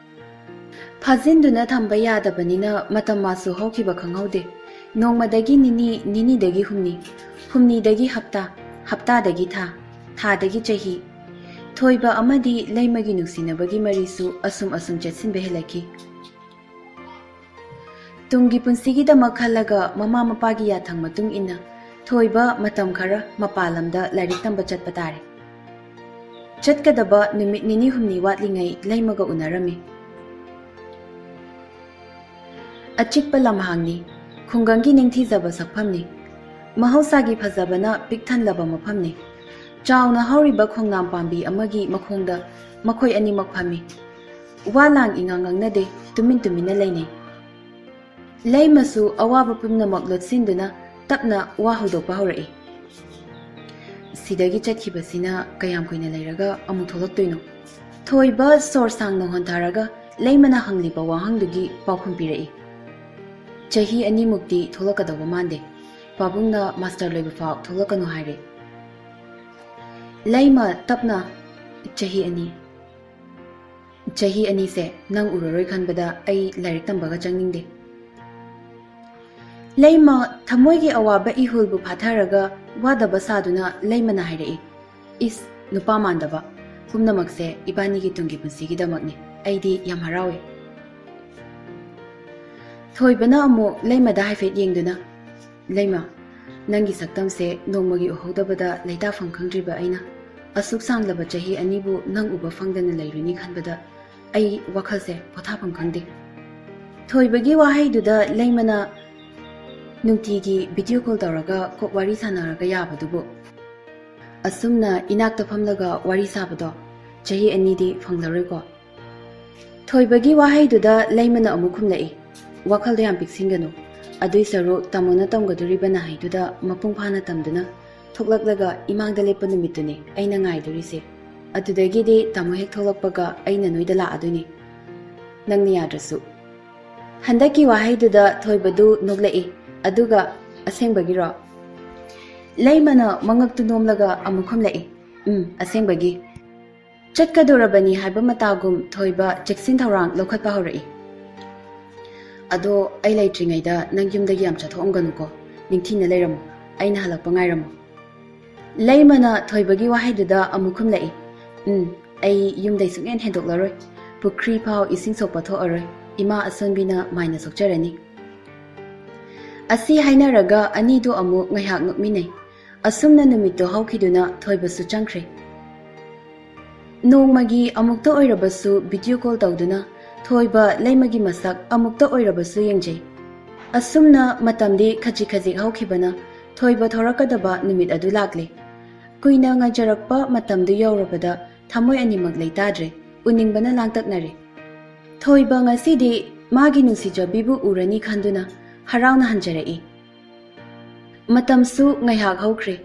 ꯐꯥꯖꯤꯟꯗꯨꯅ ꯊꯝꯕ ꯌꯥꯗꯕꯅꯤꯅ ꯃꯇꯝ ꯃꯥꯁꯨ ꯍꯧꯈꯤꯕ ꯈꯪꯍꯧꯗꯦ꯫ ꯅꯣꯡꯃꯗꯒꯤ ꯅꯤꯅꯤ, ꯅꯤꯅꯤꯗꯒꯤ ꯍꯨꯝꯅꯤ, ꯍꯨꯝꯅꯤꯗꯒꯤ ꯍꯞꯇꯥ, ꯍꯞꯇꯥꯗꯒꯤ ꯊꯥ, ꯊꯥꯗꯒꯤ ꯆꯍꯤ꯫ ꯊꯣꯏꯕ ꯑꯃꯗꯤ ꯂꯩꯃꯒꯤ ꯅꯨꯡꯁꯤꯅꯕꯒꯤ ꯃꯔꯤꯁꯨ ꯑꯁꯨꯝ ꯑꯁꯨꯝ ꯆꯦꯠꯁꯤꯟꯕ ꯍꯦꯜꯂꯛꯈꯤ꯫ ꯇꯨꯡꯒꯤ ꯄꯨꯟꯁꯤꯒꯤꯗꯃꯛ ꯈꯜꯂꯒ ꯃꯃꯥ ꯃꯄꯥꯒꯤ ꯌꯥꯊꯪ ꯃꯇꯨꯡ ꯏꯟꯅ ꯊꯣꯏꯕ ꯃꯇꯝ ꯈꯔ ꯃꯄꯥꯟ ꯂꯝꯗ ꯂꯥꯏꯔꯤꯛ ꯇꯝꯕ ꯆꯠꯄ ꯇꯥꯔꯦ꯫ ꯆꯠꯀꯗꯕ ꯅꯨꯃꯤꯠ ꯅꯤꯅꯤ ꯍꯨꯝꯅꯤ ꯋꯥꯠꯂꯤꯉꯩ ꯂꯩꯃꯒ ꯎꯅꯔꯝꯃꯤ꯫ ꯑꯆꯤꯛꯄ ꯂꯝꯍꯥꯡꯅꯤ, ꯈꯨꯡꯒꯪꯒꯤ ꯅꯤꯡꯊꯤꯖꯕ ꯁꯛꯐꯝꯅꯤ, ꯃꯍꯧꯁꯥꯒꯤ ꯐꯖꯕꯅ ꯄꯤꯛ ꯊꯜꯂꯕ ꯃꯐꯝꯅꯤ꯫ ꯆꯥꯎꯅ ꯍꯧꯔꯤꯕ ꯈꯣꯡꯅꯥꯡ ꯄꯥꯝꯕꯤ ꯑꯃꯒꯤ ꯃꯈꯣꯡꯗ ꯃꯈꯣꯏ ꯑꯅꯤꯃꯛ ꯐꯝꯃꯤ꯫ ꯋꯥ ꯂꯥꯡ ꯏꯉꯥꯡ ꯉꯥꯡꯅꯗꯦ, ꯇꯨꯃꯤꯟ ꯇꯨꯃꯤꯟꯅ ꯂꯩꯅꯩ꯫ ꯂꯩꯃꯁꯨ ꯑꯋꯥꯕ ꯄꯨꯝꯅꯃꯛ ꯂꯣꯠꯁꯤꯟꯗꯨꯅ ꯇꯞꯅ ꯋꯥ ꯍꯧꯗꯣꯛꯄ ꯍꯧꯔꯛꯏ꯫ "ꯁꯤꯗꯒꯤ ꯆꯠꯈꯤꯕꯁꯤꯅ ꯀꯌꯥꯝ ꯀꯨꯏꯅ ꯂꯩꯔꯒ ꯑꯃꯨꯛ ꯊꯣꯛꯂꯛꯇꯣꯏꯅꯣ?" ꯊꯣꯏꯕ ꯁꯣꯔ ꯁꯥꯡꯅ ꯍꯣꯟꯊꯔꯒ ꯂꯩꯃꯅ ꯍꯪꯂꯤꯕ ꯋꯥꯍꯪꯗꯨꯒꯤ ꯄꯥꯎꯈꯨꯝ ꯄꯤꯔꯛꯏ꯫ "ꯆꯍꯤ ꯑꯅꯤꯃꯨꯛꯇꯤ ꯊꯣꯛꯂꯛꯀꯗꯧꯕ ꯃꯥꯟꯗꯦ꯫ ꯄꯥꯕꯨꯡꯅ ꯃꯥꯁꯇꯔ ꯂꯣꯏꯕ ꯐꯥꯎ ꯊꯣꯛꯂꯛꯀꯅꯨ ꯍꯥꯏꯔꯦ꯫" ꯂꯩꯃ ꯇꯞꯅ, "ꯆꯍꯤ ꯑꯅꯤ꯫ ꯆꯍꯤ ꯑꯅꯤꯁꯦ ꯅꯪ ꯎꯔꯔꯣꯏ ꯈꯟꯕꯗ ꯑꯩ ꯂꯥꯏꯔꯤꯛ ꯇꯝꯕꯒ ꯆꯪꯅꯤꯡꯗꯦ꯫" ꯂꯩꯃ ꯊꯃꯣꯏꯒꯤ ꯑꯋꯥꯕ ꯏꯍꯨꯜꯕꯨ ꯐꯥꯊꯔꯒ ꯋꯥꯗꯕ ꯁꯥꯗꯨꯅ ꯂꯩꯃꯅ ꯍꯥꯏꯔꯛꯏ, "ꯏꯁ, ꯅꯨꯄꯥ ꯃꯥꯟꯗꯕ, ꯄꯨꯝꯅꯃꯛꯁꯦ ꯏꯕꯥꯅꯤꯒꯤ ꯇꯨꯡꯒꯤ ꯄꯨꯟꯁꯤꯒꯤꯗꯃꯛꯅꯤ, ꯑꯩꯗꯤ ꯌꯥꯝ ꯍꯔꯥꯎꯏ꯫" ꯊꯣꯏꯕꯅ ꯑꯃꯨꯛ ꯂꯩꯃꯗ ꯍꯥꯏꯐꯦꯠ ꯌꯦꯡꯗꯨꯅ, "ꯂꯩꯃ, ꯅꯪꯒꯤ ꯁꯛꯇꯝꯁꯦ ꯅꯣꯡꯃꯒꯤ ꯎꯍꯧꯗꯕꯗ ꯂꯩꯇꯥꯐꯝ ꯈꯪꯗ꯭ꯔꯤꯕ ꯑꯩꯅ ꯑꯁꯨꯛ ꯁꯥꯡꯂꯕ ꯆꯍꯤ ꯑꯅꯤꯕꯨ ꯅꯪ ꯎꯕ ꯐꯪꯗꯅ ꯂꯩꯔꯨꯅꯤ ꯈꯟꯕꯗ ꯑꯩ ꯋꯥꯈꯜꯁꯦ ꯄꯣꯊꯥꯐꯝ ꯈꯪꯗꯦ꯫" ꯊꯣꯏꯕꯒꯤ ꯋꯥꯍꯩꯗꯨꯗ ꯂꯩꯃꯅ ꯅꯨꯡꯇꯤꯒꯤ ꯚꯤꯗꯤꯑꯣ ꯀꯣꯜ ꯇꯧꯔꯒ ꯀꯣꯛ ꯋꯥꯔꯤ ꯁꯥꯟꯅꯔꯒ ꯌꯥꯕꯗꯨꯕꯨ, ꯑꯁꯨꯝꯅ ꯏꯅꯥꯛꯇ ꯐꯝꯂꯒ ꯋꯥꯔꯤ ꯁꯥꯕꯗꯣ ꯆꯍꯤ ꯑꯅꯤꯗꯤ ꯐꯪꯂꯔꯣꯏꯀꯣ꯫ ꯊꯣꯏꯕꯒꯤ ꯋꯥꯍꯩꯗꯨꯗ ꯂꯩꯃꯅ ꯑꯃꯨꯛ ꯈꯨꯝꯂꯛꯏ, "ꯋꯥꯈꯜꯗ ꯌꯥꯝ ꯄꯤꯛꯁꯤꯟꯒꯅꯨ꯫ ꯑꯗꯨꯏ ꯁꯔꯨꯛ ꯇꯥꯃꯣꯅ ꯇꯝꯒꯗꯣꯔꯤꯕ ꯅꯍꯩꯗꯨꯗ ꯃꯄꯨꯡ ꯐꯥꯅ ꯇꯝꯗꯨꯅ ꯊꯣꯛꯂꯛꯂꯒ ꯏꯃꯥꯡꯗ ꯂꯦꯞꯄ ꯅꯨꯃꯤꯠꯇꯨꯅꯤ ꯑꯩꯅ ꯉꯥꯏꯗꯣꯔꯤꯁꯦ꯫ ꯑꯗꯨꯗꯒꯤꯗꯤ ꯇꯥꯃꯣ ꯍꯦꯛ ꯊꯣꯛꯂꯛꯄꯒ ꯑꯩꯅ ꯅꯣꯏꯗ ꯂꯥꯛꯑꯗꯣꯏꯅꯤ, ꯅꯪꯅ ꯌꯥꯗ꯭ꯔꯁꯨ꯫" ꯍꯟꯗꯛꯀꯤ ꯋꯥꯍꯩꯗꯨꯗ ꯊꯣꯏꯕꯗꯨ ꯅꯣꯛꯂꯛꯏ, ꯑꯗꯨꯒ "ꯑꯁꯦꯡꯕꯒꯤꯔꯣ?" ꯂꯩꯃꯅ ꯃꯉꯛꯇꯨ ꯅꯣꯝꯂꯒ ꯑꯃꯨꯛ ꯈꯨꯝꯂꯛꯏ, "ꯎꯝ, ꯑꯁꯦꯡꯕꯒꯤ꯫" ꯆꯠꯀꯗꯧꯔꯕꯅꯤ ꯍꯥꯏꯕ ꯃꯇꯥꯒꯨꯝ ꯊꯣꯏꯕ ꯆꯦꯛꯁꯤꯟ ꯊꯧꯔꯥꯡ ꯂꯧꯈꯠꯄ ꯍꯧꯔꯛꯏ꯫ "ꯑꯗꯣ ꯑꯩ ꯂꯩꯇ꯭ꯔꯤꯉꯩꯗ ꯅꯪ ꯌꯨꯝꯗꯒꯤ ꯌꯥꯝ ꯆꯠꯊꯣꯛꯑꯝꯒꯅꯨꯀꯣ, ꯅꯤꯡꯊꯤꯅ ꯂꯩꯔꯝꯃꯨ, ꯑꯩꯅ ꯍꯜꯂꯛꯄ ꯉꯥꯏꯔꯝꯃꯨ꯫" ꯂꯩꯃꯅ ꯊꯣꯏꯕꯒꯤ ꯋꯥꯍꯩꯗꯨꯗ ꯑꯃꯨꯛ ꯈꯨꯝꯂꯛꯏ, "ꯎꯝ, ꯑꯩ ꯌꯨꯝꯗꯩ ꯁꯨꯡꯍꯦꯟ ꯍꯦꯟꯗꯣꯛꯂꯔꯣꯏ꯫ ꯄꯨꯈ꯭ꯔꯤ ꯐꯥꯎ ꯏꯁꯤꯡ ꯁꯣꯛꯄ ꯊꯣꯛꯑꯔꯣꯏ, ꯏꯃꯥ ꯑꯁꯣꯟꯕꯤꯅ ꯃꯥꯏꯅ ꯁꯣꯛꯆꯔꯅꯤ꯫" ꯑꯁꯤ ꯍꯥꯏꯅꯔꯒ ꯑꯅꯤꯗꯨ ꯑꯃꯨꯛ ꯉꯥꯏꯍꯥꯛ ꯅꯣꯛꯃꯤꯟꯅꯩ꯫ ꯑꯁꯨꯝꯅ ꯅꯨꯃꯤꯠꯇꯨ ꯍꯧꯈꯤꯗꯨꯅ ꯊꯣꯏꯕꯁꯨ ꯆꯪꯈ꯭ꯔꯦ꯫ ꯅꯣꯡꯃꯒꯤ ꯑꯃꯨꯛꯇ ꯑꯣꯏꯔꯕꯁꯨ ꯚꯤꯗꯤꯑꯣ ꯀꯣꯜ ꯇꯧꯗꯨꯅ ꯊꯣꯏꯕ ꯂꯩꯃꯒꯤ ꯃꯁꯛ ꯑꯃꯨꯛꯇ ꯑꯣꯏꯔꯕꯁꯨ ꯌꯦꯡꯖꯩ꯫ ꯑꯁꯨꯝꯅ ꯃꯇꯝꯗꯤ ꯈꯖꯤꯛ ꯈꯖꯤꯛ ꯍꯧꯈꯤꯕꯅ ꯊꯣꯏꯕ ꯊꯣꯔꯛꯀꯗꯕ ꯅꯨꯃꯤꯠ ꯑꯗꯨ ꯂꯥꯛꯂꯦ꯫ ꯀꯨꯏꯅ ꯉꯥꯏꯖꯔꯛꯄ ꯃꯇꯝꯗꯨ ꯌꯧꯔꯕꯗ ꯊꯃꯣꯏ ꯑꯅꯤꯃꯛ ꯂꯩꯇꯥꯗ꯭ꯔꯦ, ꯎꯅꯤꯡꯕꯅ ꯂꯥꯡꯇꯛꯅꯔꯦ꯫ ꯊꯣꯏꯕ ꯉꯁꯤꯗꯤ ꯃꯥꯒꯤ ꯅꯨꯡꯁꯤꯖꯕꯤꯕꯨ ꯎꯔꯅꯤ ꯈꯟꯗꯨꯅ ꯍꯔꯥꯎꯅ ꯍꯟꯖꯔꯛꯏ꯫ ꯃꯇꯝꯁꯨ ꯉꯥꯏꯍꯥꯛ ꯍꯧꯈ꯭ꯔꯦ꯫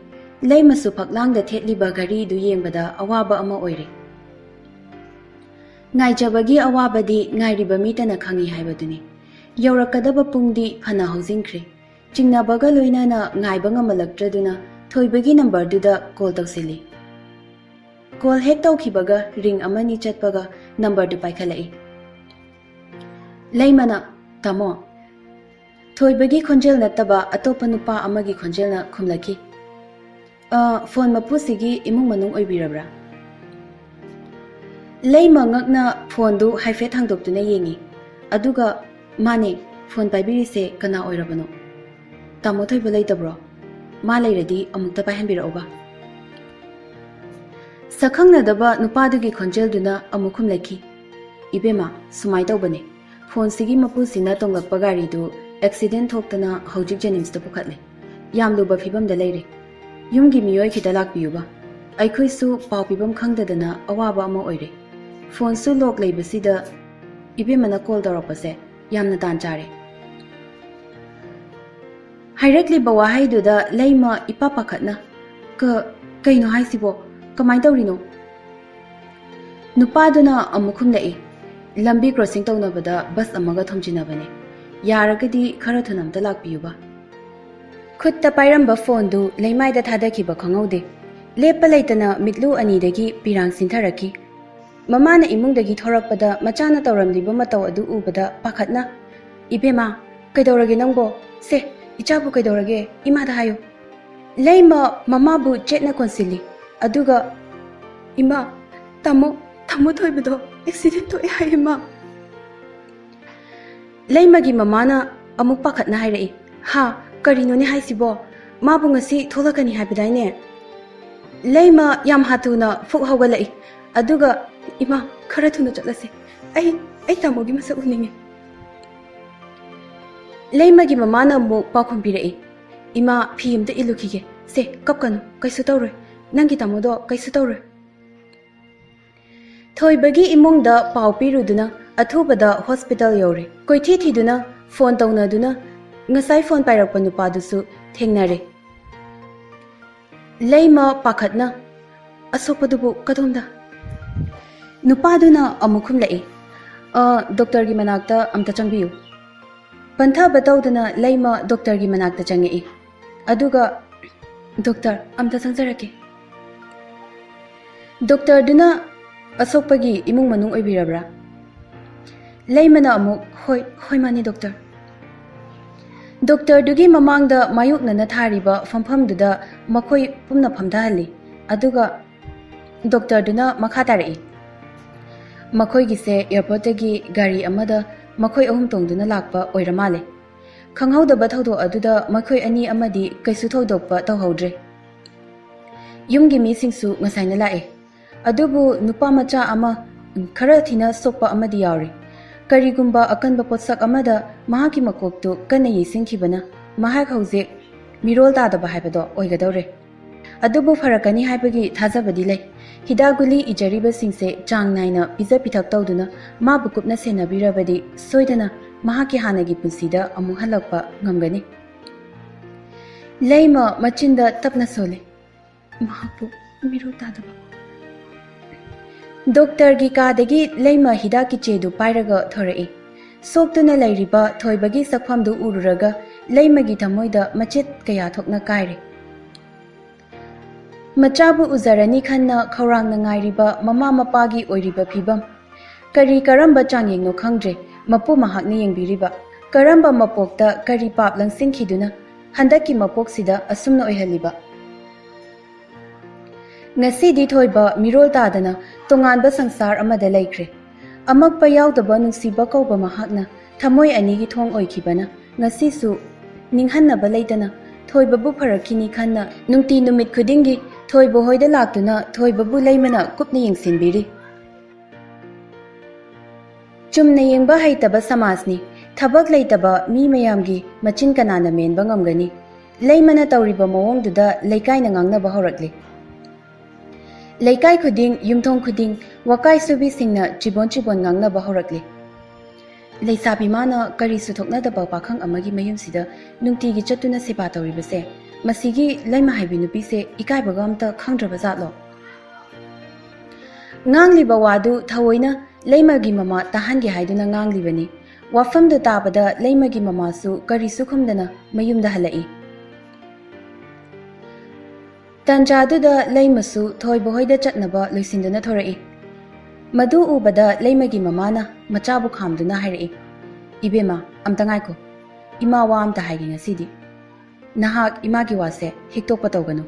ꯂꯩꯃꯁꯨ ꯐꯛꯂꯥꯡꯗ ꯊꯦꯠꯂꯤꯕ ꯘꯔꯤꯗꯨ ꯌꯦꯡꯕꯗ ꯑꯋꯥꯕ ꯑꯃ ꯑꯣꯏꯔꯦ꯫ ꯉꯥꯏꯖꯕꯒꯤ ꯑꯋꯥꯕꯗꯤ ꯉꯥꯏꯔꯤꯕ ꯃꯤꯇꯅ ꯈꯪꯏ ꯍꯥꯏꯕꯗꯨꯅꯤ꯫ ꯌꯧꯔꯛꯀꯗꯕ ꯄꯨꯡꯗꯤ ꯐꯅ ꯍꯧꯖꯤꯟꯈ꯭ꯔꯦ꯫ ꯆꯤꯡꯅꯕꯒ ꯂꯣꯏꯅꯅ ꯉꯥꯏꯕ ꯉꯝꯃꯜꯂꯛꯇ꯭ꯔꯗꯨꯅ ꯊꯣꯏꯕꯒꯤ ꯅꯝꯕꯔꯗꯨꯗ ꯀꯣꯜ ꯇꯧꯁꯤꯜꯂꯤ꯫ ꯀꯣꯜ ꯍꯦꯛ ꯇꯧꯈꯤꯕꯒ ꯔꯤꯡ ꯑꯃꯅꯤ ꯆꯠꯄꯒ ꯅꯝꯕꯔꯗꯨ ꯄꯥꯏꯈꯠꯂꯛꯏ꯫ ꯂꯩꯃꯅ, "ꯇꯥꯃꯣ?" ꯊꯣꯏꯕꯒꯤ ꯈꯣꯟꯖꯦꯜ ꯅꯠꯇꯕ ꯑꯇꯣꯞꯄ ꯅꯨꯄꯥ ꯑꯃꯒꯤ ꯈꯣꯟꯖꯦꯜꯅ ꯈꯨꯝꯂꯛꯈꯤ꯫ "ꯑ, ꯐꯣꯟ ꯃꯄꯨꯁꯤꯒꯤ ꯏꯃꯨꯡ ꯃꯅꯨꯡ ꯑꯣꯏꯕꯤꯔꯕ꯭ꯔꯥ?" ꯂꯩꯃ ꯉꯛꯅ ꯐꯣꯟꯗꯨ ꯍꯥꯏꯐꯦꯠ ꯍꯥꯡꯗꯣꯛꯇꯨꯅ ꯌꯦꯡꯉꯤ꯫ ꯑꯗꯨꯒ, "ꯃꯥꯅꯦ, ꯐꯣꯟ ꯄꯥꯏꯕꯤꯔꯤꯁꯦ ꯀꯅꯥ ꯑꯣꯏꯔꯕꯅꯣ? ꯇꯥꯃꯣ ꯊꯣꯏꯕ ꯂꯩꯇꯕ꯭ꯔꯣ? ꯃꯥ ꯂꯩꯔꯗꯤ ꯑꯃꯨꯛꯇ ꯄꯥꯏꯍꯟꯕꯤꯔꯛꯎꯕ꯫" ꯁꯛꯈꯪꯅꯗꯕ ꯅꯨꯄꯥꯗꯨꯒꯤ ꯈꯣꯟꯖꯦꯜꯗꯨꯅ ꯑꯃꯨꯛ ꯈꯨꯝꯂꯛꯈꯤ, "ꯏꯕꯦꯝꯃ, ꯁꯨꯃꯥꯏ ꯇꯧꯕꯅꯦ, ꯐꯣꯟꯁꯤꯒꯤ ꯃꯄꯨꯁꯤꯅ ꯇꯣꯡꯂꯛꯄ ꯒꯥꯔꯤꯗꯨ ꯑꯦꯛꯁꯤꯗꯦꯟ ꯊꯣꯛꯇꯅ ꯍꯧꯖꯤꯛ ꯖꯦꯅꯤꯝꯁꯇ ꯄꯨꯈꯠꯂꯦ꯫ ꯌꯥꯝ ꯂꯨꯕ ꯐꯤꯕꯝꯗ ꯂꯩꯔꯦ꯫ ꯌꯨꯝꯒꯤ ꯃꯤꯑꯣꯏ ꯈꯤꯇ ꯂꯥꯛꯄꯤꯌꯨꯕ꯫ ꯑꯩꯈꯣꯏꯁꯨ ꯄꯥꯎ ꯄꯤꯐꯝ ꯈꯪꯗꯗꯅ ꯑꯋꯥꯕ ꯑꯃ ꯑꯣꯏꯔꯦ꯫ ꯐꯣꯟꯁꯨ ꯂꯣꯛ ꯂꯩꯕꯁꯤꯗ ꯏꯕꯦꯝꯃꯅ ꯀꯣꯜ ꯇꯧꯔꯛꯄꯁꯦ ꯌꯥꯝꯅ ꯇꯥꯟ ꯆꯥꯔꯦ꯫" ꯍꯥꯏꯔꯛꯂꯤꯕ ꯋꯥꯍꯩꯗꯨꯗ ꯂꯩꯃ ꯏꯄꯥ ꯄꯥꯈꯠꯅ, "ꯀ-, ꯀꯩꯅꯣ ꯍꯥꯏꯁꯤꯕꯣ? ꯀꯃꯥꯏ ꯇꯧꯔꯤꯅꯣ?" ꯅꯨꯄꯥꯗꯨꯅ ꯑꯃꯨꯛ ꯈꯨꯝꯂꯛꯏ, "ꯂꯝꯕꯤ ꯀ꯭ꯔꯣꯁꯤꯡ ꯇꯧꯅꯕꯗ ꯕꯁ ꯑꯃꯒ ꯊꯣꯝꯖꯤꯟꯅꯕꯅꯦ꯫ ꯌꯥꯔꯒꯗꯤ ꯈꯔ ꯊꯨꯅ ꯑꯝꯇ ꯂꯥꯛꯄꯤꯌꯨꯕ꯫" ꯈꯨꯠꯇ ꯄꯥꯏꯔꯝꯕ ꯐꯣꯟꯗꯨ ꯂꯩꯃꯥꯏꯗ ꯊꯥꯗꯈꯤꯕ ꯈꯪꯍꯧꯗꯦ꯫ ꯂꯦꯞꯄ ꯂꯩꯇꯅ ꯃꯤꯠꯂꯨ ꯑꯅꯤꯗꯒꯤ ꯄꯤꯔꯥꯡ ꯁꯤꯟꯊꯔꯛꯈꯤ꯫ ꯃꯃꯥꯅ ꯏꯃꯨꯡꯗꯒꯤ ꯊꯣꯔꯛꯄꯗ ꯃꯆꯥꯅ ꯇꯧꯔꯝꯂꯤꯕ ꯃꯇꯧ ꯑꯗꯨ ꯎꯕꯗ ꯄꯥꯈꯠꯅ, "ꯏꯕꯦꯝꯃ, ꯀꯩꯗꯧꯔꯒꯦ ꯅꯪꯕꯣ? ꯁꯦ, ꯏꯆꯥꯕꯨ ꯀꯩꯗꯧꯔꯒꯦ? ꯏꯃꯥꯗ ꯍꯥꯏꯌꯨ꯫" ꯂꯩꯃ ꯃꯃꯥꯕꯨ ꯆꯦꯠꯅ ꯀꯣꯟꯁꯤꯜꯂꯤ꯫ ꯑꯗꯨꯒ, "ꯏꯃꯥ, ꯇꯥꯃꯣ, ꯇꯥꯃꯣ ꯊꯣꯏꯕꯗꯣ ꯑꯦꯛꯁꯤꯗꯦꯟ ꯊꯣꯛꯑꯦ ꯍꯥꯏ, ꯏꯃꯥ꯫" ꯂꯩꯃꯒꯤ ꯃꯃꯥꯅ ꯑꯃꯨꯛ ꯄꯥꯈꯠꯅ ꯍꯥꯏꯔꯛꯏ, "ꯍꯥ, ꯀꯔꯤꯅꯣꯅꯦ ꯍꯥꯏꯁꯤꯕꯣ? ꯃꯥꯕꯨ ꯉꯁꯤ ꯊꯣꯛꯂꯛꯀꯅꯤ ꯍꯥꯏꯕꯗꯥꯏꯅꯦ?" ꯂꯩꯃ ꯌꯥꯝ ꯍꯥꯊꯨꯅ ꯐꯨꯛ ꯍꯧꯒꯠꯂꯛꯏ꯫ ꯑꯗꯨꯒ, "ꯏꯃꯥ, ꯈꯔ ꯊꯨꯅ ꯆꯠꯂꯁꯦ꯫ ꯑꯩ, ꯑꯩ ꯇꯥꯃꯣꯒꯤ ꯃꯁꯛ ꯎꯅꯤꯡꯉꯦ꯫" ꯂꯩꯃꯒꯤ ꯃꯃꯥꯅ ꯑꯃꯨꯛ ꯄꯥꯎꯈꯨꯝ ꯄꯤꯔꯛꯏ, "ꯏꯃꯥ, ꯐꯤ ꯑꯝꯇ ꯏꯜꯂꯨꯈꯤꯒꯦ꯫ ꯁꯦ, ꯀꯞꯀꯅꯨ, ꯀꯩꯁꯨ ꯇꯧꯔꯣꯏ꯫ ꯅꯪꯒꯤ ꯇꯥꯃꯣꯗꯣ ꯀꯩꯁꯨ ꯇꯧꯔꯣꯏ꯫" ꯊꯣꯏꯕꯒꯤ ꯏꯃꯨꯡꯗ ꯄꯥꯎ ꯄꯤꯔꯨꯗꯨꯅ ꯑꯊꯨꯕꯗ ꯍꯣꯁꯄꯤꯇꯥꯜ ꯌꯧꯔꯦ꯫ ꯀꯣꯏꯊꯤ ꯊꯤꯗꯨꯅ, ꯐꯣꯟ ꯇꯧꯅꯗꯨꯅ ꯉꯁꯥꯏ ꯐꯣꯟ ꯄꯥꯏꯔꯛꯄ ꯅꯨꯄꯥꯗꯨꯁꯨ ꯊꯦꯡꯅꯔꯦ꯫ ꯂꯩꯃ ꯄꯥꯈꯠꯅ, "ꯑꯁꯣꯛꯄꯗꯨꯕꯨ ꯀꯗꯣꯝꯗ?" ꯅꯨꯄꯥꯗꯨꯅ ꯑꯃꯨꯛ ꯈꯨꯝꯂꯛꯏ, "ꯑ, ꯗꯣꯛꯇꯔꯒꯤ ꯃꯅꯥꯛꯇ ꯑꯝꯇ ꯆꯪꯕꯤꯌꯨ꯫" ꯄꯟꯊꯕ ꯇꯧꯗꯅ ꯂꯩꯃ ꯗꯣꯛꯇꯔꯒꯤ ꯃꯅꯥꯛꯇ ꯆꯪꯉꯛꯏ꯫ ꯑꯗꯨꯒ, "ꯗꯣꯛꯇꯔ, ꯑꯝꯇ ꯆꯪꯖꯔꯛꯀꯦ꯫" ꯗꯣꯛꯇꯔꯗꯨꯅ, "ꯑꯁꯣꯛꯄꯒꯤ ꯏꯃꯨꯡ ꯃꯅꯨꯡ ꯑꯣꯏꯕꯤꯔꯕ꯭ꯔꯥ?" ꯂꯩꯃꯅ ꯑꯃꯨꯛ, "ꯍꯣꯏ, ꯍꯣꯏ, ꯃꯥꯅꯤ, ꯗꯣꯛꯇꯔ꯫" ꯗꯣꯛꯇꯔꯗꯨꯒꯤ ꯃꯃꯥꯡꯗ ꯃꯥꯌꯣꯛꯅꯅ ꯊꯥꯔꯤꯕ ꯐꯝꯐꯝꯗꯨꯗ ꯃꯈꯣꯏ ꯄꯨꯝꯅ ꯐꯝꯊꯍꯜꯂꯤ꯫ ꯑꯗꯨꯒ ꯗꯣꯛꯇꯔꯗꯨꯅ ꯃꯈꯥ ꯇꯥꯔꯛꯏ, "ꯃꯈꯣꯏꯒꯤꯁꯦ ꯑꯦꯌꯥꯔꯄꯣꯔꯠꯇꯒꯤ ꯒꯥꯔꯤ ꯑꯃꯗ ꯃꯈꯣꯏ ꯑꯍꯨꯝ ꯇꯣꯡꯗꯨꯅ ꯂꯥꯛꯄ ꯑꯣꯏꯔ ꯃꯥꯜꯂꯦ꯫ ꯈꯪꯍꯧꯗꯕ ꯊꯧꯗꯣꯛ ꯑꯗꯨꯗ ꯃꯈꯣꯏ ꯑꯅꯤ ꯑꯃꯗꯤ ꯀꯩꯁꯨ ꯊꯣꯏꯗꯣꯛꯄ ꯇꯧꯍꯧꯗ꯭ꯔꯦ꯫ ꯌꯨꯝꯒꯤ ꯃꯤꯁꯤꯡꯁꯨ ꯉꯁꯥꯏꯅ ꯂꯥꯛꯑꯦ꯫ ꯑꯗꯨꯕꯨ ꯅꯨꯄꯥ ꯃꯆꯥ ꯑꯃ ꯈꯔ ꯊꯤꯅ ꯁꯣꯛꯄ ꯑꯃꯗꯤ ꯌꯥꯎꯔꯤ꯫ ꯀꯔꯤꯒꯨꯝꯕ ꯑꯀꯟꯕ ꯄꯣꯠꯁꯛ ꯑꯃꯗ ꯃꯍꯥꯛꯀꯤ ꯃꯀꯣꯛꯇꯨ ꯀꯟꯅ ꯌꯩꯁꯤꯟꯈꯤꯕꯅ ꯃꯍꯥꯛ ꯍꯧꯖꯤꯛ ꯃꯤꯔꯣꯜ ꯇꯥꯗꯕ ꯍꯥꯏꯕꯗꯣ ꯑꯣꯏꯒꯗꯧꯔꯦ꯫ ꯑꯗꯨꯕꯨ ꯐꯔꯛꯀꯅꯤ ꯍꯥꯏꯕꯒꯤ ꯊꯥꯖꯕꯗꯤ ꯂꯩ꯫ ꯍꯤꯗꯥꯛ ꯒꯨꯂꯤ ꯏꯖꯔꯤꯕꯁꯤꯡꯁꯦ ꯆꯥꯡ ꯅꯥꯏꯅ ꯄꯤꯖ ꯄꯤꯊꯛ ꯇꯧꯗꯨꯅ ꯃꯥꯕꯨ ꯀꯨꯞꯅ ꯁꯦꯟꯅꯕꯤꯔꯕꯗꯤ ꯁꯣꯏꯗꯅ ꯃꯍꯥꯛꯀꯤ ꯍꯥꯟꯅꯒꯤ ꯄꯨꯟꯁꯤꯗ ꯑꯃꯨꯛ ꯍꯜꯂꯛꯄ ꯉꯝꯒꯅꯤ꯫" ꯂꯩꯃ ꯃꯆꯤꯟꯗ ꯇꯞꯅ ꯁꯣꯜꯂꯤ꯫ ꯃꯍꯥꯛꯄꯨ ꯃꯤꯔꯣꯜ ꯇꯥꯗꯕ꯫ ꯗꯣꯛꯇꯔꯒꯤ ꯀꯥꯗꯒꯤ ꯂꯩꯃ ꯍꯤꯗꯥꯛꯀꯤ ꯆꯦꯗꯨ ꯄꯥꯏꯔꯒ ꯊꯣꯔꯛꯏ꯫ ꯁꯣꯛꯇꯨꯅ ꯂꯩꯔꯤꯕ ꯊꯣꯏꯕꯒꯤ ꯁꯛꯐꯝꯗꯨ ꯎꯔꯨꯔꯒ ꯂꯩꯃꯒꯤ ꯊꯃꯣꯏꯗ ꯃꯆꯦꯠ ꯀꯌꯥ ꯊꯣꯛꯅ ꯀꯥꯏꯔꯦ꯫ ꯃꯆꯥꯕꯨ ꯎꯖꯔꯅꯤ ꯈꯟꯅ ꯈꯧꯔꯥꯡꯅ ꯉꯥꯏꯔꯤꯕ ꯃꯃꯥ ꯃꯄꯥꯒꯤ ꯑꯣꯏꯔꯤꯕ ꯐꯤꯕꯝ, ꯀꯔꯤ ꯀꯔꯝꯕ ꯆꯥꯡꯌꯦꯡꯅꯣ ꯈꯪꯗ꯭ꯔꯦ ꯃꯄꯨ ꯃꯍꯥꯛꯅ ꯌꯦꯡꯕꯤꯔꯤꯕ꯫ ꯀꯔꯝꯕ ꯃꯄꯣꯛꯇ ꯀꯔꯤ ꯄꯥꯞ ꯂꯪꯁꯤꯟꯈꯤꯗꯨꯅ ꯍꯟꯗꯛꯀꯤ ꯃꯄꯣꯛꯁꯤꯗ ꯑꯁꯨꯝꯅ ꯑꯣꯏꯍꯜꯂꯤꯕ? ꯉꯁꯤꯗꯤ ꯊꯣꯏꯕ ꯃꯤꯔꯣꯜ ꯇꯥꯗꯅ ꯇꯣꯉꯥꯟꯕ ꯁꯪꯁꯥꯔ ꯑꯃꯗ ꯂꯩꯈ꯭ꯔꯦ꯫ ꯑꯃꯛꯄ ꯌꯥꯎꯗꯕ ꯅꯨꯡꯁꯤꯕ ꯀꯧꯕ ꯃꯍꯥꯛꯅ ꯊꯃꯣꯏ ꯑꯅꯤꯒꯤ ꯊꯣꯡ ꯑꯣꯏꯈꯤꯕꯅ ꯉꯁꯤꯁꯨ ꯅꯤꯡꯍꯟꯅꯕ ꯂꯩꯇꯅ ꯊꯣꯏꯕꯕꯨ ꯐꯔꯛꯈꯤꯅꯤ ꯈꯟꯅ ꯅꯨꯡꯇꯤ ꯅꯨꯃꯤꯠ ꯈꯨꯗꯤꯡꯒꯤ ꯊꯣꯏꯕ ꯍꯣꯏꯗ ꯂꯥꯛꯇꯨꯅ ꯊꯣꯏꯕꯕꯨ ꯂꯩꯃꯅ ꯀꯨꯞꯅ ꯌꯦꯡꯁꯤꯟꯕꯤꯔꯤ꯫ ꯆꯨꯝꯅ ꯌꯦꯡꯕ ꯍꯩꯇꯕ ꯁꯃꯥꯖꯅꯤ꯫ ꯊꯕꯛ ꯂꯩꯇꯕ ꯃꯤ ꯃꯌꯥꯝꯒꯤ ꯃꯆꯤꯟ ꯀꯅꯥꯅ ꯃꯦꯟꯕ ꯉꯝꯒꯅꯤ? ꯂꯩꯃꯅ ꯇꯧꯔꯤꯕ ꯃꯑꯣꯡꯗꯨꯗ ꯂꯩꯀꯥꯏꯅ ꯉꯥꯡꯅꯕ ꯍꯧꯔꯛꯂꯤ꯫ ꯂꯩꯀꯥꯏ ꯈꯨꯗꯤꯡ, ꯌꯨꯝꯊꯣꯡ ꯈꯨꯗꯤꯡ ꯋꯥꯀꯥꯏ ꯁꯨꯕꯤꯁꯤꯡꯅ ꯆꯤꯕꯣꯟ ꯆꯤꯕꯣꯟ ꯉꯥꯡꯅꯕ ꯍꯧꯔꯛꯂꯤ꯫ ꯂꯩꯁꯥꯕꯤ ꯃꯥꯅ ꯀꯔꯤꯁꯨ ꯊꯣꯛꯅꯗꯕ ꯄꯥꯈꯪ ꯑꯃꯒꯤ ꯃꯌꯨꯝꯁꯤꯗ ꯅꯨꯡꯇꯤꯒꯤ ꯆꯠꯇꯨꯅ ꯁꯦꯕꯥ ꯇꯧꯔꯤꯕꯁꯦ, ꯃꯁꯤꯒꯤ ꯂꯩꯃ ꯍꯥꯏꯕꯤ ꯅꯨꯄꯤꯁꯦ ꯏꯀꯥꯏꯕꯒ ꯑꯝꯇ ꯈꯪꯗ꯭ꯔꯕ ꯖꯥꯠꯂꯣ? ꯉꯥꯡꯂꯤꯕ ꯋꯥꯗꯨ ꯊꯑꯣꯏꯅ ꯂꯩꯃꯒꯤ ꯃꯃꯥ ꯇꯥꯍꯟꯒꯦ ꯍꯥꯏꯗꯨꯅ ꯉꯥꯡꯂꯤꯕꯅꯤ꯫ ꯋꯥꯐꯝꯗꯨ ꯇꯥꯕꯗ ꯂꯩꯃꯒꯤ ꯃꯃꯥꯁꯨ ꯀꯔꯤꯁꯨ ꯈꯨꯝꯗꯅ ꯃꯌꯨꯝꯗ ꯍꯜꯂꯛꯏ꯫ ꯇꯥꯟꯖꯥꯗꯨꯗ ꯂꯩꯃꯁꯨ ꯊꯣꯏꯕ ꯍꯣꯏꯗ ꯆꯠꯅꯕ ꯂꯣꯏꯁꯤꯟꯗꯨꯅ ꯊꯣꯔꯛꯏ꯫ ꯃꯗꯨ ꯎꯕꯗ ꯂꯩꯃꯒꯤ ꯃꯃꯥꯅ ꯃꯆꯥꯕꯨ ꯈꯥꯝꯗꯨꯅ ꯍꯥꯏꯔꯛꯏ, "ꯏꯕꯦꯝꯃ, ꯑꯝꯇ ꯉꯥꯏꯈꯣ꯫ ꯏꯃꯥ ꯋꯥ ꯑꯝꯇ ꯍꯥꯏꯒꯦ ꯉꯁꯤꯗꯤ꯫ ꯅꯍꯥꯛ ꯏꯃꯥꯒꯤ ꯋꯥꯁꯦ ꯍꯤꯛꯇꯣꯛꯄ ꯇꯧꯒꯅꯨ꯫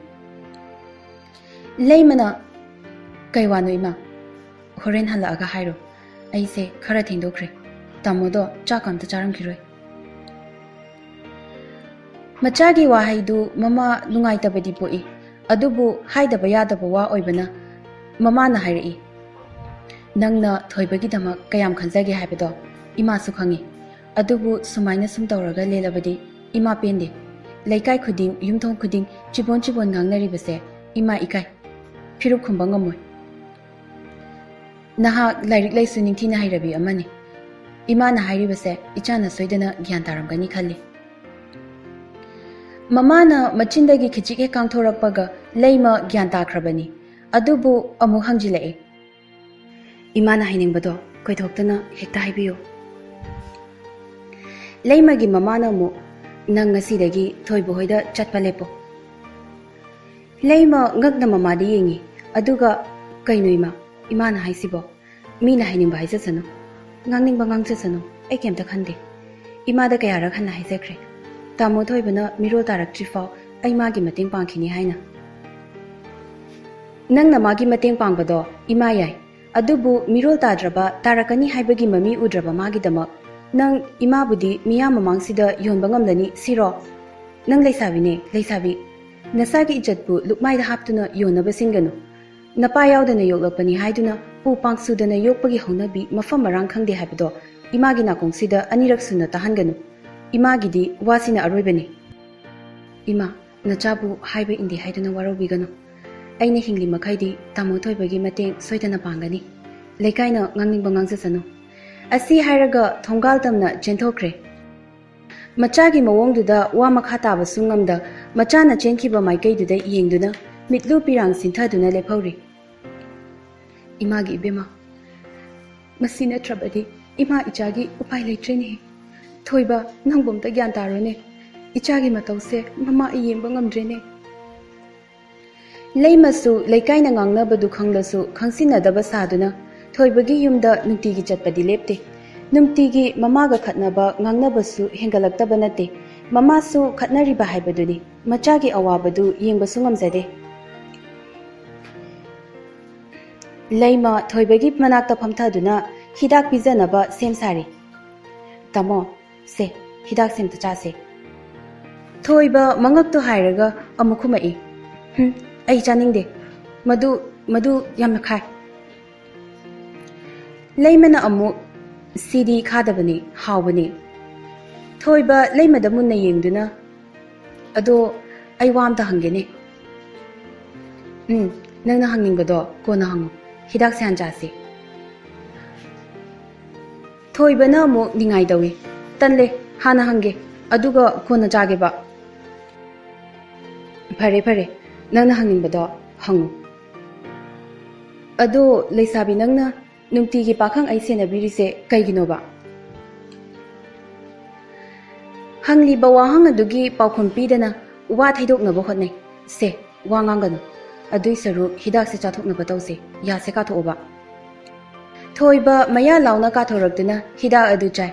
ꯂꯩꯃꯅ, "ꯀꯩ ꯋꯥꯅꯣ ꯏꯃꯥ? ꯍꯣꯔꯦꯟ ꯍꯜꯂꯛꯑꯒ ꯍꯥꯏꯔꯣ꯫ ꯑꯩꯁꯦ ꯈꯔ ꯊꯦꯡꯗꯣꯛꯈ꯭ꯔꯦ꯫ ꯇꯥꯃꯣꯗꯣ ꯆꯥꯛ ꯑꯝꯇ ꯆꯥꯔꯝꯈꯤꯔꯣꯏ꯫" ꯃꯆꯥꯒꯤ ꯋꯥꯍꯩꯗꯨ ꯃꯃꯥ ꯅꯨꯡꯉꯥꯏꯇꯕꯗꯤ ꯄꯣꯛꯏ, ꯑꯗꯨꯕꯨ ꯍꯥꯏꯗꯕ ꯌꯥꯗꯕ ꯋꯥ ꯑꯣꯏꯕꯅ ꯃꯃꯥꯅ ꯍꯥꯏꯔꯛꯏ, "ꯅꯪꯅ ꯊꯣꯏꯕꯒꯤꯗꯃꯛ ꯀꯌꯥꯝ ꯈꯟꯖꯒꯦ ꯍꯥꯏꯕꯗꯣ ꯏꯃꯥꯁꯨ ꯈꯪꯏ꯫ ꯑꯗꯨꯕꯨ ꯁꯨꯃꯥꯏꯅ ꯁꯨꯝ ꯇꯧꯔꯒ ꯂꯦꯜꯂꯕꯗꯤ ꯏꯃꯥ ꯄꯦꯟꯗꯦ꯫ ꯂꯩꯀꯥꯏ ꯈꯨꯗꯤꯡ, ꯌꯨꯝꯊꯣꯡ ꯈꯨꯗꯤꯡ ꯆꯤꯕꯣꯟ ꯆꯤꯕꯣꯟ ꯉꯥꯡꯅꯔꯤꯕꯁꯦ ꯏꯃꯥ ꯏꯀꯥꯏ꯫ ꯐꯤꯔꯨꯞ ꯈꯨꯝꯕ ꯉꯝꯃꯣꯏ꯫ ꯅꯍꯥꯛ ꯂꯥꯏꯔꯤꯛ ꯂꯥꯏꯁꯨ ꯅꯤꯡꯊꯤꯅ ꯍꯩꯔꯕꯤ ꯑꯃꯅꯤ꯫ ꯏꯃꯥꯅ ꯍꯥꯏꯔꯤꯕꯁꯦ ꯏꯆꯥꯅ ꯁꯣꯏꯗꯅ ꯒ꯭ꯌꯥꯟ ꯇꯥꯔꯝꯒꯅꯤ ꯈꯜꯂꯤ꯫" ꯃꯃꯥꯅ ꯃꯆꯤꯟꯗꯒꯤ ꯈꯤꯖꯤꯛ ꯍꯦꯛ ꯀꯥꯡꯊꯣꯔꯛꯄꯒ ꯂꯩꯃ ꯒ꯭ꯌꯥꯟ ꯇꯥꯈ꯭ꯔꯕꯅꯤ꯫ ꯑꯗꯨꯕꯨ ꯑꯃꯨꯛ ꯍꯪꯖꯤꯜꯂꯛꯏ, "ꯏꯃꯥꯅ ꯍꯥꯏꯅꯤꯡꯕꯗꯣ ꯀꯣꯏꯊꯣꯛꯇꯅ ꯍꯦꯛꯇ ꯍꯥꯏꯕꯤꯌꯨ꯫" ꯂꯩꯃꯒꯤ ꯃꯃꯥꯅ ꯑꯃꯨꯛ, "ꯅꯪ ꯉꯁꯤꯗꯒꯤ ꯊꯣꯏꯕ ꯍꯣꯏꯗ ꯆꯠꯄ ꯂꯦꯞꯄꯣ꯫" ꯂꯩꯃ ꯉꯛꯅ ꯃꯃꯥꯗ ꯌꯦꯡꯉꯤ, ꯑꯗꯨꯒ, "ꯀꯩꯅꯣ ꯏꯃꯥ, ꯏꯃꯥꯅ ꯍꯥꯏꯁꯤꯕꯣ? ꯃꯤꯅ ꯍꯥꯏꯅꯤꯡꯕ ꯍꯥꯏꯖꯁꯅꯨ, ꯉꯥꯡꯅꯤꯡꯕ ꯉꯥꯡꯖꯁꯅꯨ, ꯑꯩ ꯀꯩꯝꯇ ꯈꯟꯗꯦ꯫ ꯏꯃꯥꯗ ꯀꯌꯥꯔꯛ ꯍꯟꯅ ꯍꯥꯏꯖꯈ꯭ꯔꯦ, ꯇꯥꯃꯣ ꯊꯣꯏꯕꯅ ꯃꯤꯔꯣꯜ ꯇꯥꯔꯛꯇ꯭ꯔꯤ ꯐꯥꯎ ꯑꯩ ꯃꯥꯒꯤ ꯃꯇꯦꯡ ꯄꯥꯡꯈꯤꯅꯤ ꯍꯥꯏꯅ꯫ ꯅꯪꯅ ꯃꯥꯒꯤ ꯃꯇꯦꯡ ꯄꯥꯡꯕꯗꯣ ꯏꯃꯥ ꯌꯥꯏ, ꯑꯗꯨꯕꯨ ꯃꯤꯔꯣꯜ ꯇꯥꯗ꯭ꯔꯕ, ꯇꯥꯔꯛꯀꯅꯤ ꯍꯥꯏꯕꯒꯤ ꯃꯃꯤ ꯎꯗ꯭ꯔꯕ ꯃꯥꯒꯤꯗꯃꯛ ꯅꯪ ꯏꯃꯥꯕꯨꯗꯤ ꯃꯤꯌꯥꯝ ꯃꯃꯥꯡꯁꯤꯗ ꯌꯣꯟꯕ ꯉꯝꯂꯅꯤ ꯁꯤꯔꯣ? ꯅꯪ ꯂꯩꯁꯥꯕꯤꯅꯦ, ꯂꯩꯁꯥꯕꯤ꯫ ꯅꯁꯥꯒꯤ ꯏꯖꯠꯄꯨ ꯂꯨꯛꯃꯥꯏꯗ ꯍꯥꯞꯇꯨꯅ ꯌꯣꯟꯅꯕ ꯁꯤꯟꯒꯅꯨ꯫ ꯅꯄꯥ ꯌꯥꯎꯗꯅ ꯌꯣꯛꯂꯛꯄꯅꯤ ꯍꯥꯏꯗꯨꯅ ꯎ ꯄꯥꯡꯁꯨꯗꯅ ꯌꯣꯛꯄꯒꯤ ꯍꯧꯅꯕꯤ ꯃꯐꯝ ꯃꯔꯥꯡ ꯈꯪꯗꯦ ꯍꯥꯏꯕꯗꯣ ꯏꯃꯥꯒꯤ ꯅꯥꯀꯣꯡꯁꯤꯗ ꯑꯅꯤꯔꯛ ꯁꯨꯅ ꯇꯥꯍꯟꯒꯅꯨ꯫ ꯏꯃꯥꯒꯤꯗꯤ ꯋꯥꯁꯤꯅ ꯑꯔꯣꯏꯕꯅꯤ꯫ ꯏꯃꯥ, ꯅꯆꯥꯕꯨ ꯍꯥꯏꯕ ꯏꯟꯗꯦ ꯍꯥꯏꯗꯨꯅ ꯋꯥꯔꯧꯕꯤꯒꯅꯨ꯫ ꯑꯩꯅ ꯍꯤꯡꯂꯤ ꯃꯈꯩꯗꯤ ꯇꯥꯃꯣ ꯊꯣꯏꯕꯒꯤ ꯃꯇꯦꯡ ꯁꯣꯏꯗꯅ ꯄꯥꯡꯒꯅꯤ꯫ ꯂꯩꯀꯥꯏꯅ ꯉꯥꯡꯅꯤꯡꯕ ꯉꯥꯡꯖꯁꯅꯨ꯫" ꯑꯁꯤ ꯍꯥꯏꯔꯒ ꯊꯣꯡꯒꯥꯜ ꯇꯝꯅ ꯆꯦꯟꯊꯣꯛꯈ꯭ꯔꯦ꯫ ꯃꯆꯥꯒꯤ ꯃꯑꯣꯡꯗꯨꯗ ꯋꯥ ꯃꯈꯥ ꯇꯥꯕꯁꯨ ꯉꯝꯗ, ꯃꯆꯥꯅ ꯆꯦꯟꯈꯤꯕ ꯃꯥꯏꯀꯩꯗꯨꯗ ꯌꯦꯡꯗꯨꯅ ꯃꯤꯠꯂꯨ ꯄꯤꯔꯥꯡ ꯁꯤꯟꯊꯗꯨꯅ ꯂꯦꯞꯍꯧꯔꯤ꯫ "ꯏꯃꯥꯒꯤ ꯏꯕꯦꯝꯃ, ꯃꯁꯤ ꯅꯠꯇ꯭ꯔꯕꯗꯤ ꯏꯃꯥ ꯏꯆꯥꯒꯤ ꯎꯄꯥꯏ ꯂꯩꯇ꯭ꯔꯦꯅꯦ꯫ ꯊꯣꯏꯕ, ꯅꯪꯕꯨ ꯑꯝꯇ ꯒ꯭ꯌꯥꯟ ꯇꯥꯔꯣꯅꯦ꯫ ꯏꯆꯥꯒꯤ ꯃꯇꯧꯁꯦ ꯃꯃꯥ ꯑꯩ ꯌꯦꯡꯕ ꯉꯝꯗ꯭ꯔꯦꯅꯦ꯫" ꯂꯩꯃꯁꯨ ꯂꯩꯀꯥꯏꯅ ꯉꯥꯡꯅꯕꯗꯨ ꯈꯪꯂꯁꯨ ꯈꯪꯁꯤꯟꯅꯗꯕ ꯁꯥꯗꯨꯅ ꯊꯣꯏꯕꯒꯤ ꯌꯨꯝꯗ ꯅꯨꯡꯇꯤꯒꯤ ꯆꯠꯄꯗꯤ ꯂꯦꯞꯇꯦ꯫ ꯅꯨꯡꯇꯤꯒꯤ ꯃꯃꯥꯒ ꯈꯠꯅꯕ ꯉꯥꯡꯅꯕꯁꯨ ꯍꯦꯟꯒꯠꯂꯛꯇꯕ ꯅꯠꯇꯦ꯫ ꯃꯃꯥꯁꯨ ꯈꯠꯅꯔꯤꯕ ꯍꯥꯏꯕꯗꯨꯅꯤ꯫ ꯃꯆꯥꯒꯤ ꯑꯋꯥꯕꯗꯨ ꯌꯦꯡꯕꯁꯨ ꯉꯝꯖꯗꯦ꯫ ꯂꯩꯃ ꯊꯣꯏꯕꯒꯤ ꯃꯅꯥꯛꯇ ꯐꯝꯊꯗꯨꯅ ꯍꯤꯗꯥꯛ ꯄꯤꯖꯅꯕ ꯁꯦꯝ ꯁꯥꯔꯤ꯫ "ꯇꯥꯃꯣ, ꯁꯦ, ꯍꯤꯗꯥꯛꯁꯦ ꯑꯝꯇ ꯆꯥꯁꯦ꯫" ꯊꯣꯏꯕ ꯃꯉꯛꯇꯨ ꯍꯥꯏꯔꯒ ꯑꯃꯨꯛ ꯈꯨꯝꯃꯛꯏ, "ꯍꯨꯝ, ꯑꯩ ꯆꯥꯅꯤꯡꯗꯦ꯫ ꯃꯗꯨ, ꯃꯗꯨ ꯌꯥꯝꯅ ꯈꯥꯏ꯫" ꯂꯩꯃꯅ ꯑꯃꯨꯛ, "ꯁꯤꯗꯤ ꯈꯥꯗꯕꯅꯤ, ꯍꯥꯎꯕꯅꯤ꯫" ꯊꯣꯏꯕ ꯂꯩꯃꯗ ꯃꯨꯟꯅ ꯌꯦꯡꯗꯨꯅ, "ꯑꯗꯣ ꯑꯩ ꯋꯥ ꯑꯝꯇ ꯍꯪꯒꯦꯅꯦ꯫" "ꯎꯝ, ꯅꯪꯅ ꯍꯪꯅꯤꯡꯕꯗꯣ ꯀꯣꯟꯅ ꯍꯪꯉꯨ꯫ ꯍꯤꯗꯥꯛꯁꯦ ꯍꯥꯟꯅ ꯆꯥꯁꯤ꯫" ꯊꯣꯏꯕꯅ ꯑꯃꯨꯛ ꯅꯤꯡꯉꯥꯏ ꯇꯧꯏ꯫ "ꯇꯜꯂꯦ, ꯍꯥꯟꯅ ꯍꯪꯒꯦ, ꯑꯗꯨꯒ ꯀꯣꯟꯅ ꯆꯥꯒꯦꯕ꯫" "ꯐꯔꯦ, ꯐꯔꯦ, ꯅꯪꯅ ꯍꯪꯅꯤꯡꯕꯗꯣ ꯍꯪꯉꯨ꯫ ꯑꯗꯣ ꯂꯩꯁꯥꯕꯤ, ꯅꯪꯅ ꯅꯨꯡꯇꯤꯒꯤ ꯄꯥꯈꯪ ꯑꯩ ꯁꯦꯟꯅꯕꯤꯔꯤꯁꯦ ꯀꯩꯒꯤꯅꯣꯕ?" ꯍꯪꯂꯤꯕ ꯋꯥꯍꯪ ꯑꯗꯨꯒꯤ ꯄꯥꯎꯈꯨꯝ ꯄꯤꯗꯅ ꯋꯥ ꯊꯩꯗꯣꯛꯅꯕ ꯍꯣꯠꯅꯩ꯫ "ꯁꯦ, ꯋꯥ ꯉꯥꯡꯒꯅꯨ꯫ ꯑꯗꯨꯏ ꯁꯔꯨꯛ ꯍꯤꯗꯥꯛꯁꯦ ꯆꯥꯊꯣꯛꯅꯕ ꯇꯧꯁꯦ꯫ ꯌꯥꯁꯦ ꯀꯥꯊꯣꯛꯑꯣꯕ꯫" ꯊꯣꯏꯕ ꯃꯌꯥ ꯂꯥꯎꯅ ꯀꯥꯊꯣꯔꯛꯇꯨꯅ ꯍꯤꯗꯥꯛ ꯑꯗꯨ ꯆꯥꯏ꯫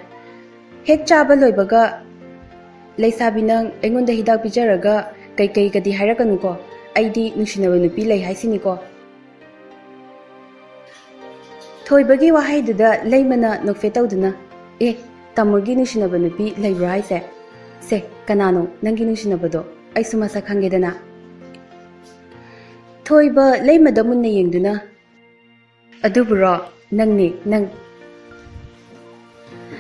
ꯍꯦꯛ ꯆꯥꯕ ꯂꯣꯏꯕꯒ, "ꯂꯩꯁꯥꯕꯤ, ꯅꯪ ꯑꯩꯉꯣꯟꯗ ꯍꯤꯗꯥꯛ ꯄꯤꯖꯔꯒ ꯀꯩꯀꯩꯒꯗꯤ ꯍꯥꯏꯔꯛꯀꯅꯨꯀꯣ꯫ ꯑꯩꯗꯤ ꯅꯨꯡꯁꯤꯅꯕ ꯅꯨꯄꯤ ꯂꯩ ꯍꯥꯏꯁꯤꯅꯤꯀꯣ꯫" ꯊꯣꯏꯕꯒꯤ ꯋꯥꯍꯩꯗꯨꯗ ꯂꯩꯃꯅ ꯅꯣꯛꯐꯦꯠ ꯇꯧꯗꯨꯅ, "ꯑꯦ, ꯇꯥꯃꯣꯒꯤ ꯅꯨꯡꯁꯤꯅꯕ ꯅꯨꯄꯤ ꯂꯩꯕ꯭ꯔꯣ ꯍꯥꯏꯁꯦ? ꯁꯦ, ꯀꯅꯥꯅꯣ ꯅꯪꯒꯤ ꯅꯨꯡꯁꯤꯅꯕꯗꯣ? ꯑꯩꯁꯨ ꯃꯁꯛ ꯈꯪꯒꯦꯗꯅ꯫" ꯊꯣꯏꯕ ꯂꯩꯃꯗ ꯃꯨꯟꯅ ꯌꯦꯡꯗꯨꯅ, "ꯑꯗꯨꯕꯨꯔꯣ? ꯅꯪꯅꯤ, ꯅꯪ꯫"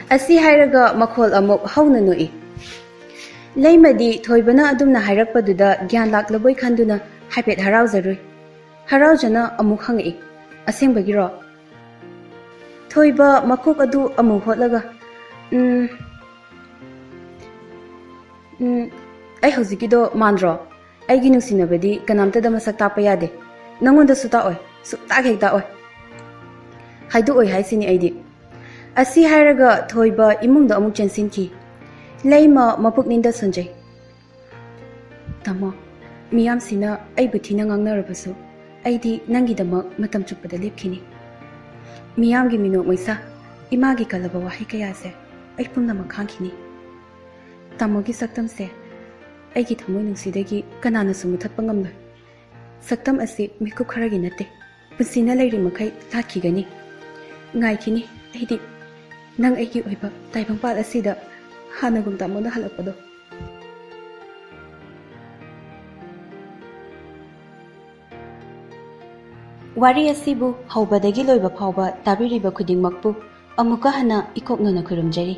ꯑꯁꯤ ꯍꯥꯏꯔꯒ ꯃꯈꯣꯜ ꯑꯃꯨꯛ ꯍꯧꯅ ꯅꯣꯛꯏ꯫ ꯂꯩꯃꯗꯤ ꯊꯣꯏꯕꯅ ꯑꯗꯨꯝꯅ ꯍꯥꯏꯔꯛꯄꯗꯨꯗ ꯒ꯭ꯌꯥꯟ ꯂꯥꯛꯂꯕꯣꯏ ꯈꯟꯗꯨꯅ ꯍꯥꯏꯐꯦꯠ ꯍꯔꯥꯎꯖꯔꯨꯏ꯫ ꯍꯔꯥꯎꯖꯅ ꯑꯃꯨꯛ ꯍꯪꯉꯛꯏ, "ꯑꯁꯦꯡꯕꯒꯤꯔꯣ?" ꯊꯣꯏꯕ ꯃꯀꯣꯛ ꯑꯗꯨ ꯑꯃꯨꯛ ꯍꯣꯠꯂꯒ, "ꯎꯝ, ꯎꯝ, ꯑꯩ ꯍꯧꯖꯤꯛꯀꯤꯗꯣ ꯃꯥꯟꯗ꯭ꯔꯣ? ꯑꯩꯒꯤ ꯅꯨꯡꯁꯤꯅꯕꯗꯤ ꯀꯅꯥꯝꯇꯗ ꯃꯁꯛ ꯇꯥꯛꯄ ꯌꯥꯗꯦ꯫ ꯅꯪꯉꯣꯟꯗꯁꯨ ꯇꯥꯛꯑꯣꯏ, ꯁꯨꯛꯇꯥꯛ ꯍꯦꯛ ꯇꯥꯛꯑꯣꯏ꯫ ꯍꯥꯏꯗꯣꯛꯑꯣꯏ ꯍꯥꯏꯁꯤꯅꯤ ꯑꯩꯗꯤ꯫" ꯑꯁꯤ ꯍꯥꯏꯔꯒ ꯊꯣꯏꯕ ꯏꯃꯨꯡꯗ ꯑꯃꯨꯛ ꯆꯦꯟꯁꯤꯟꯈꯤ꯫ ꯂꯩꯃ ꯃꯄꯨꯛꯅꯤꯡꯗ ꯁꯣꯟꯖꯩ꯫ "ꯇꯥꯃꯣ, ꯃꯤꯌꯥꯝꯁꯤꯅ ꯑꯩꯕꯨ ꯊꯤꯅ ꯉꯥꯡꯅꯔꯕꯁꯨ, ꯑꯩꯗꯤ ꯅꯪꯒꯤꯗꯃꯛ ꯃꯇꯝ ꯆꯨꯞꯄꯗ ꯂꯦꯞꯈꯤꯅꯤ꯫ ꯃꯤꯌꯥꯝꯒꯤ ꯃꯤꯅꯣꯛ ꯃꯩꯁꯥ ꯏꯃꯥꯒꯤ ꯀꯜꯂꯕ ꯋꯥꯍꯩ ꯀꯌꯥꯁꯦ ꯑꯩ ꯄꯨꯝꯅꯃꯛ ꯈꯥꯡꯈꯤꯅꯤ꯫ ꯇꯥꯃꯣꯒꯤ ꯁꯛꯇꯝꯁꯦ ꯑꯩꯒꯤ ꯊꯃꯣꯏ ꯅꯨꯡꯁꯤꯗꯒꯤ ꯀꯅꯥꯅꯁꯨ ꯃꯨꯊꯠꯄ ꯉꯝꯂꯣꯏ꯫ ꯁꯛꯇꯝ ꯑꯁꯤ ꯃꯤꯀꯨꯞ ꯈꯔꯒꯤ ꯅꯠꯇꯦ, ꯄꯨꯟꯁꯤꯅ ꯂꯩꯔꯤ ꯃꯈꯩ ꯂꯥꯠꯈꯤꯒꯅꯤ꯫ ꯉꯥꯏꯈꯤꯅꯤ ꯑꯩꯗꯤ ꯅꯪ ꯑꯩꯒꯤ ꯑꯣꯏꯕ ꯇꯥꯏꯕꯪꯄꯥꯜ ꯑꯁꯤꯗ ꯍꯥꯟꯅꯒꯨꯝ ꯇꯥꯃꯣꯅ ꯍꯜꯂꯛꯄꯗꯣ꯫ ꯋꯥꯔꯤ ꯑꯁꯤꯕꯨ ꯍꯧꯕꯗꯒꯤ ꯂꯣꯏꯕ ꯐꯥꯎꯕ ꯇꯥꯕꯤꯔꯤꯕ ꯈꯨꯗꯤꯡꯃꯛꯄꯨ ꯑꯃꯨꯛꯀ ꯍꯟꯅ ꯏꯀꯣꯛꯅꯅ ꯈꯨꯔꯨꯝꯖꯔꯤ꯫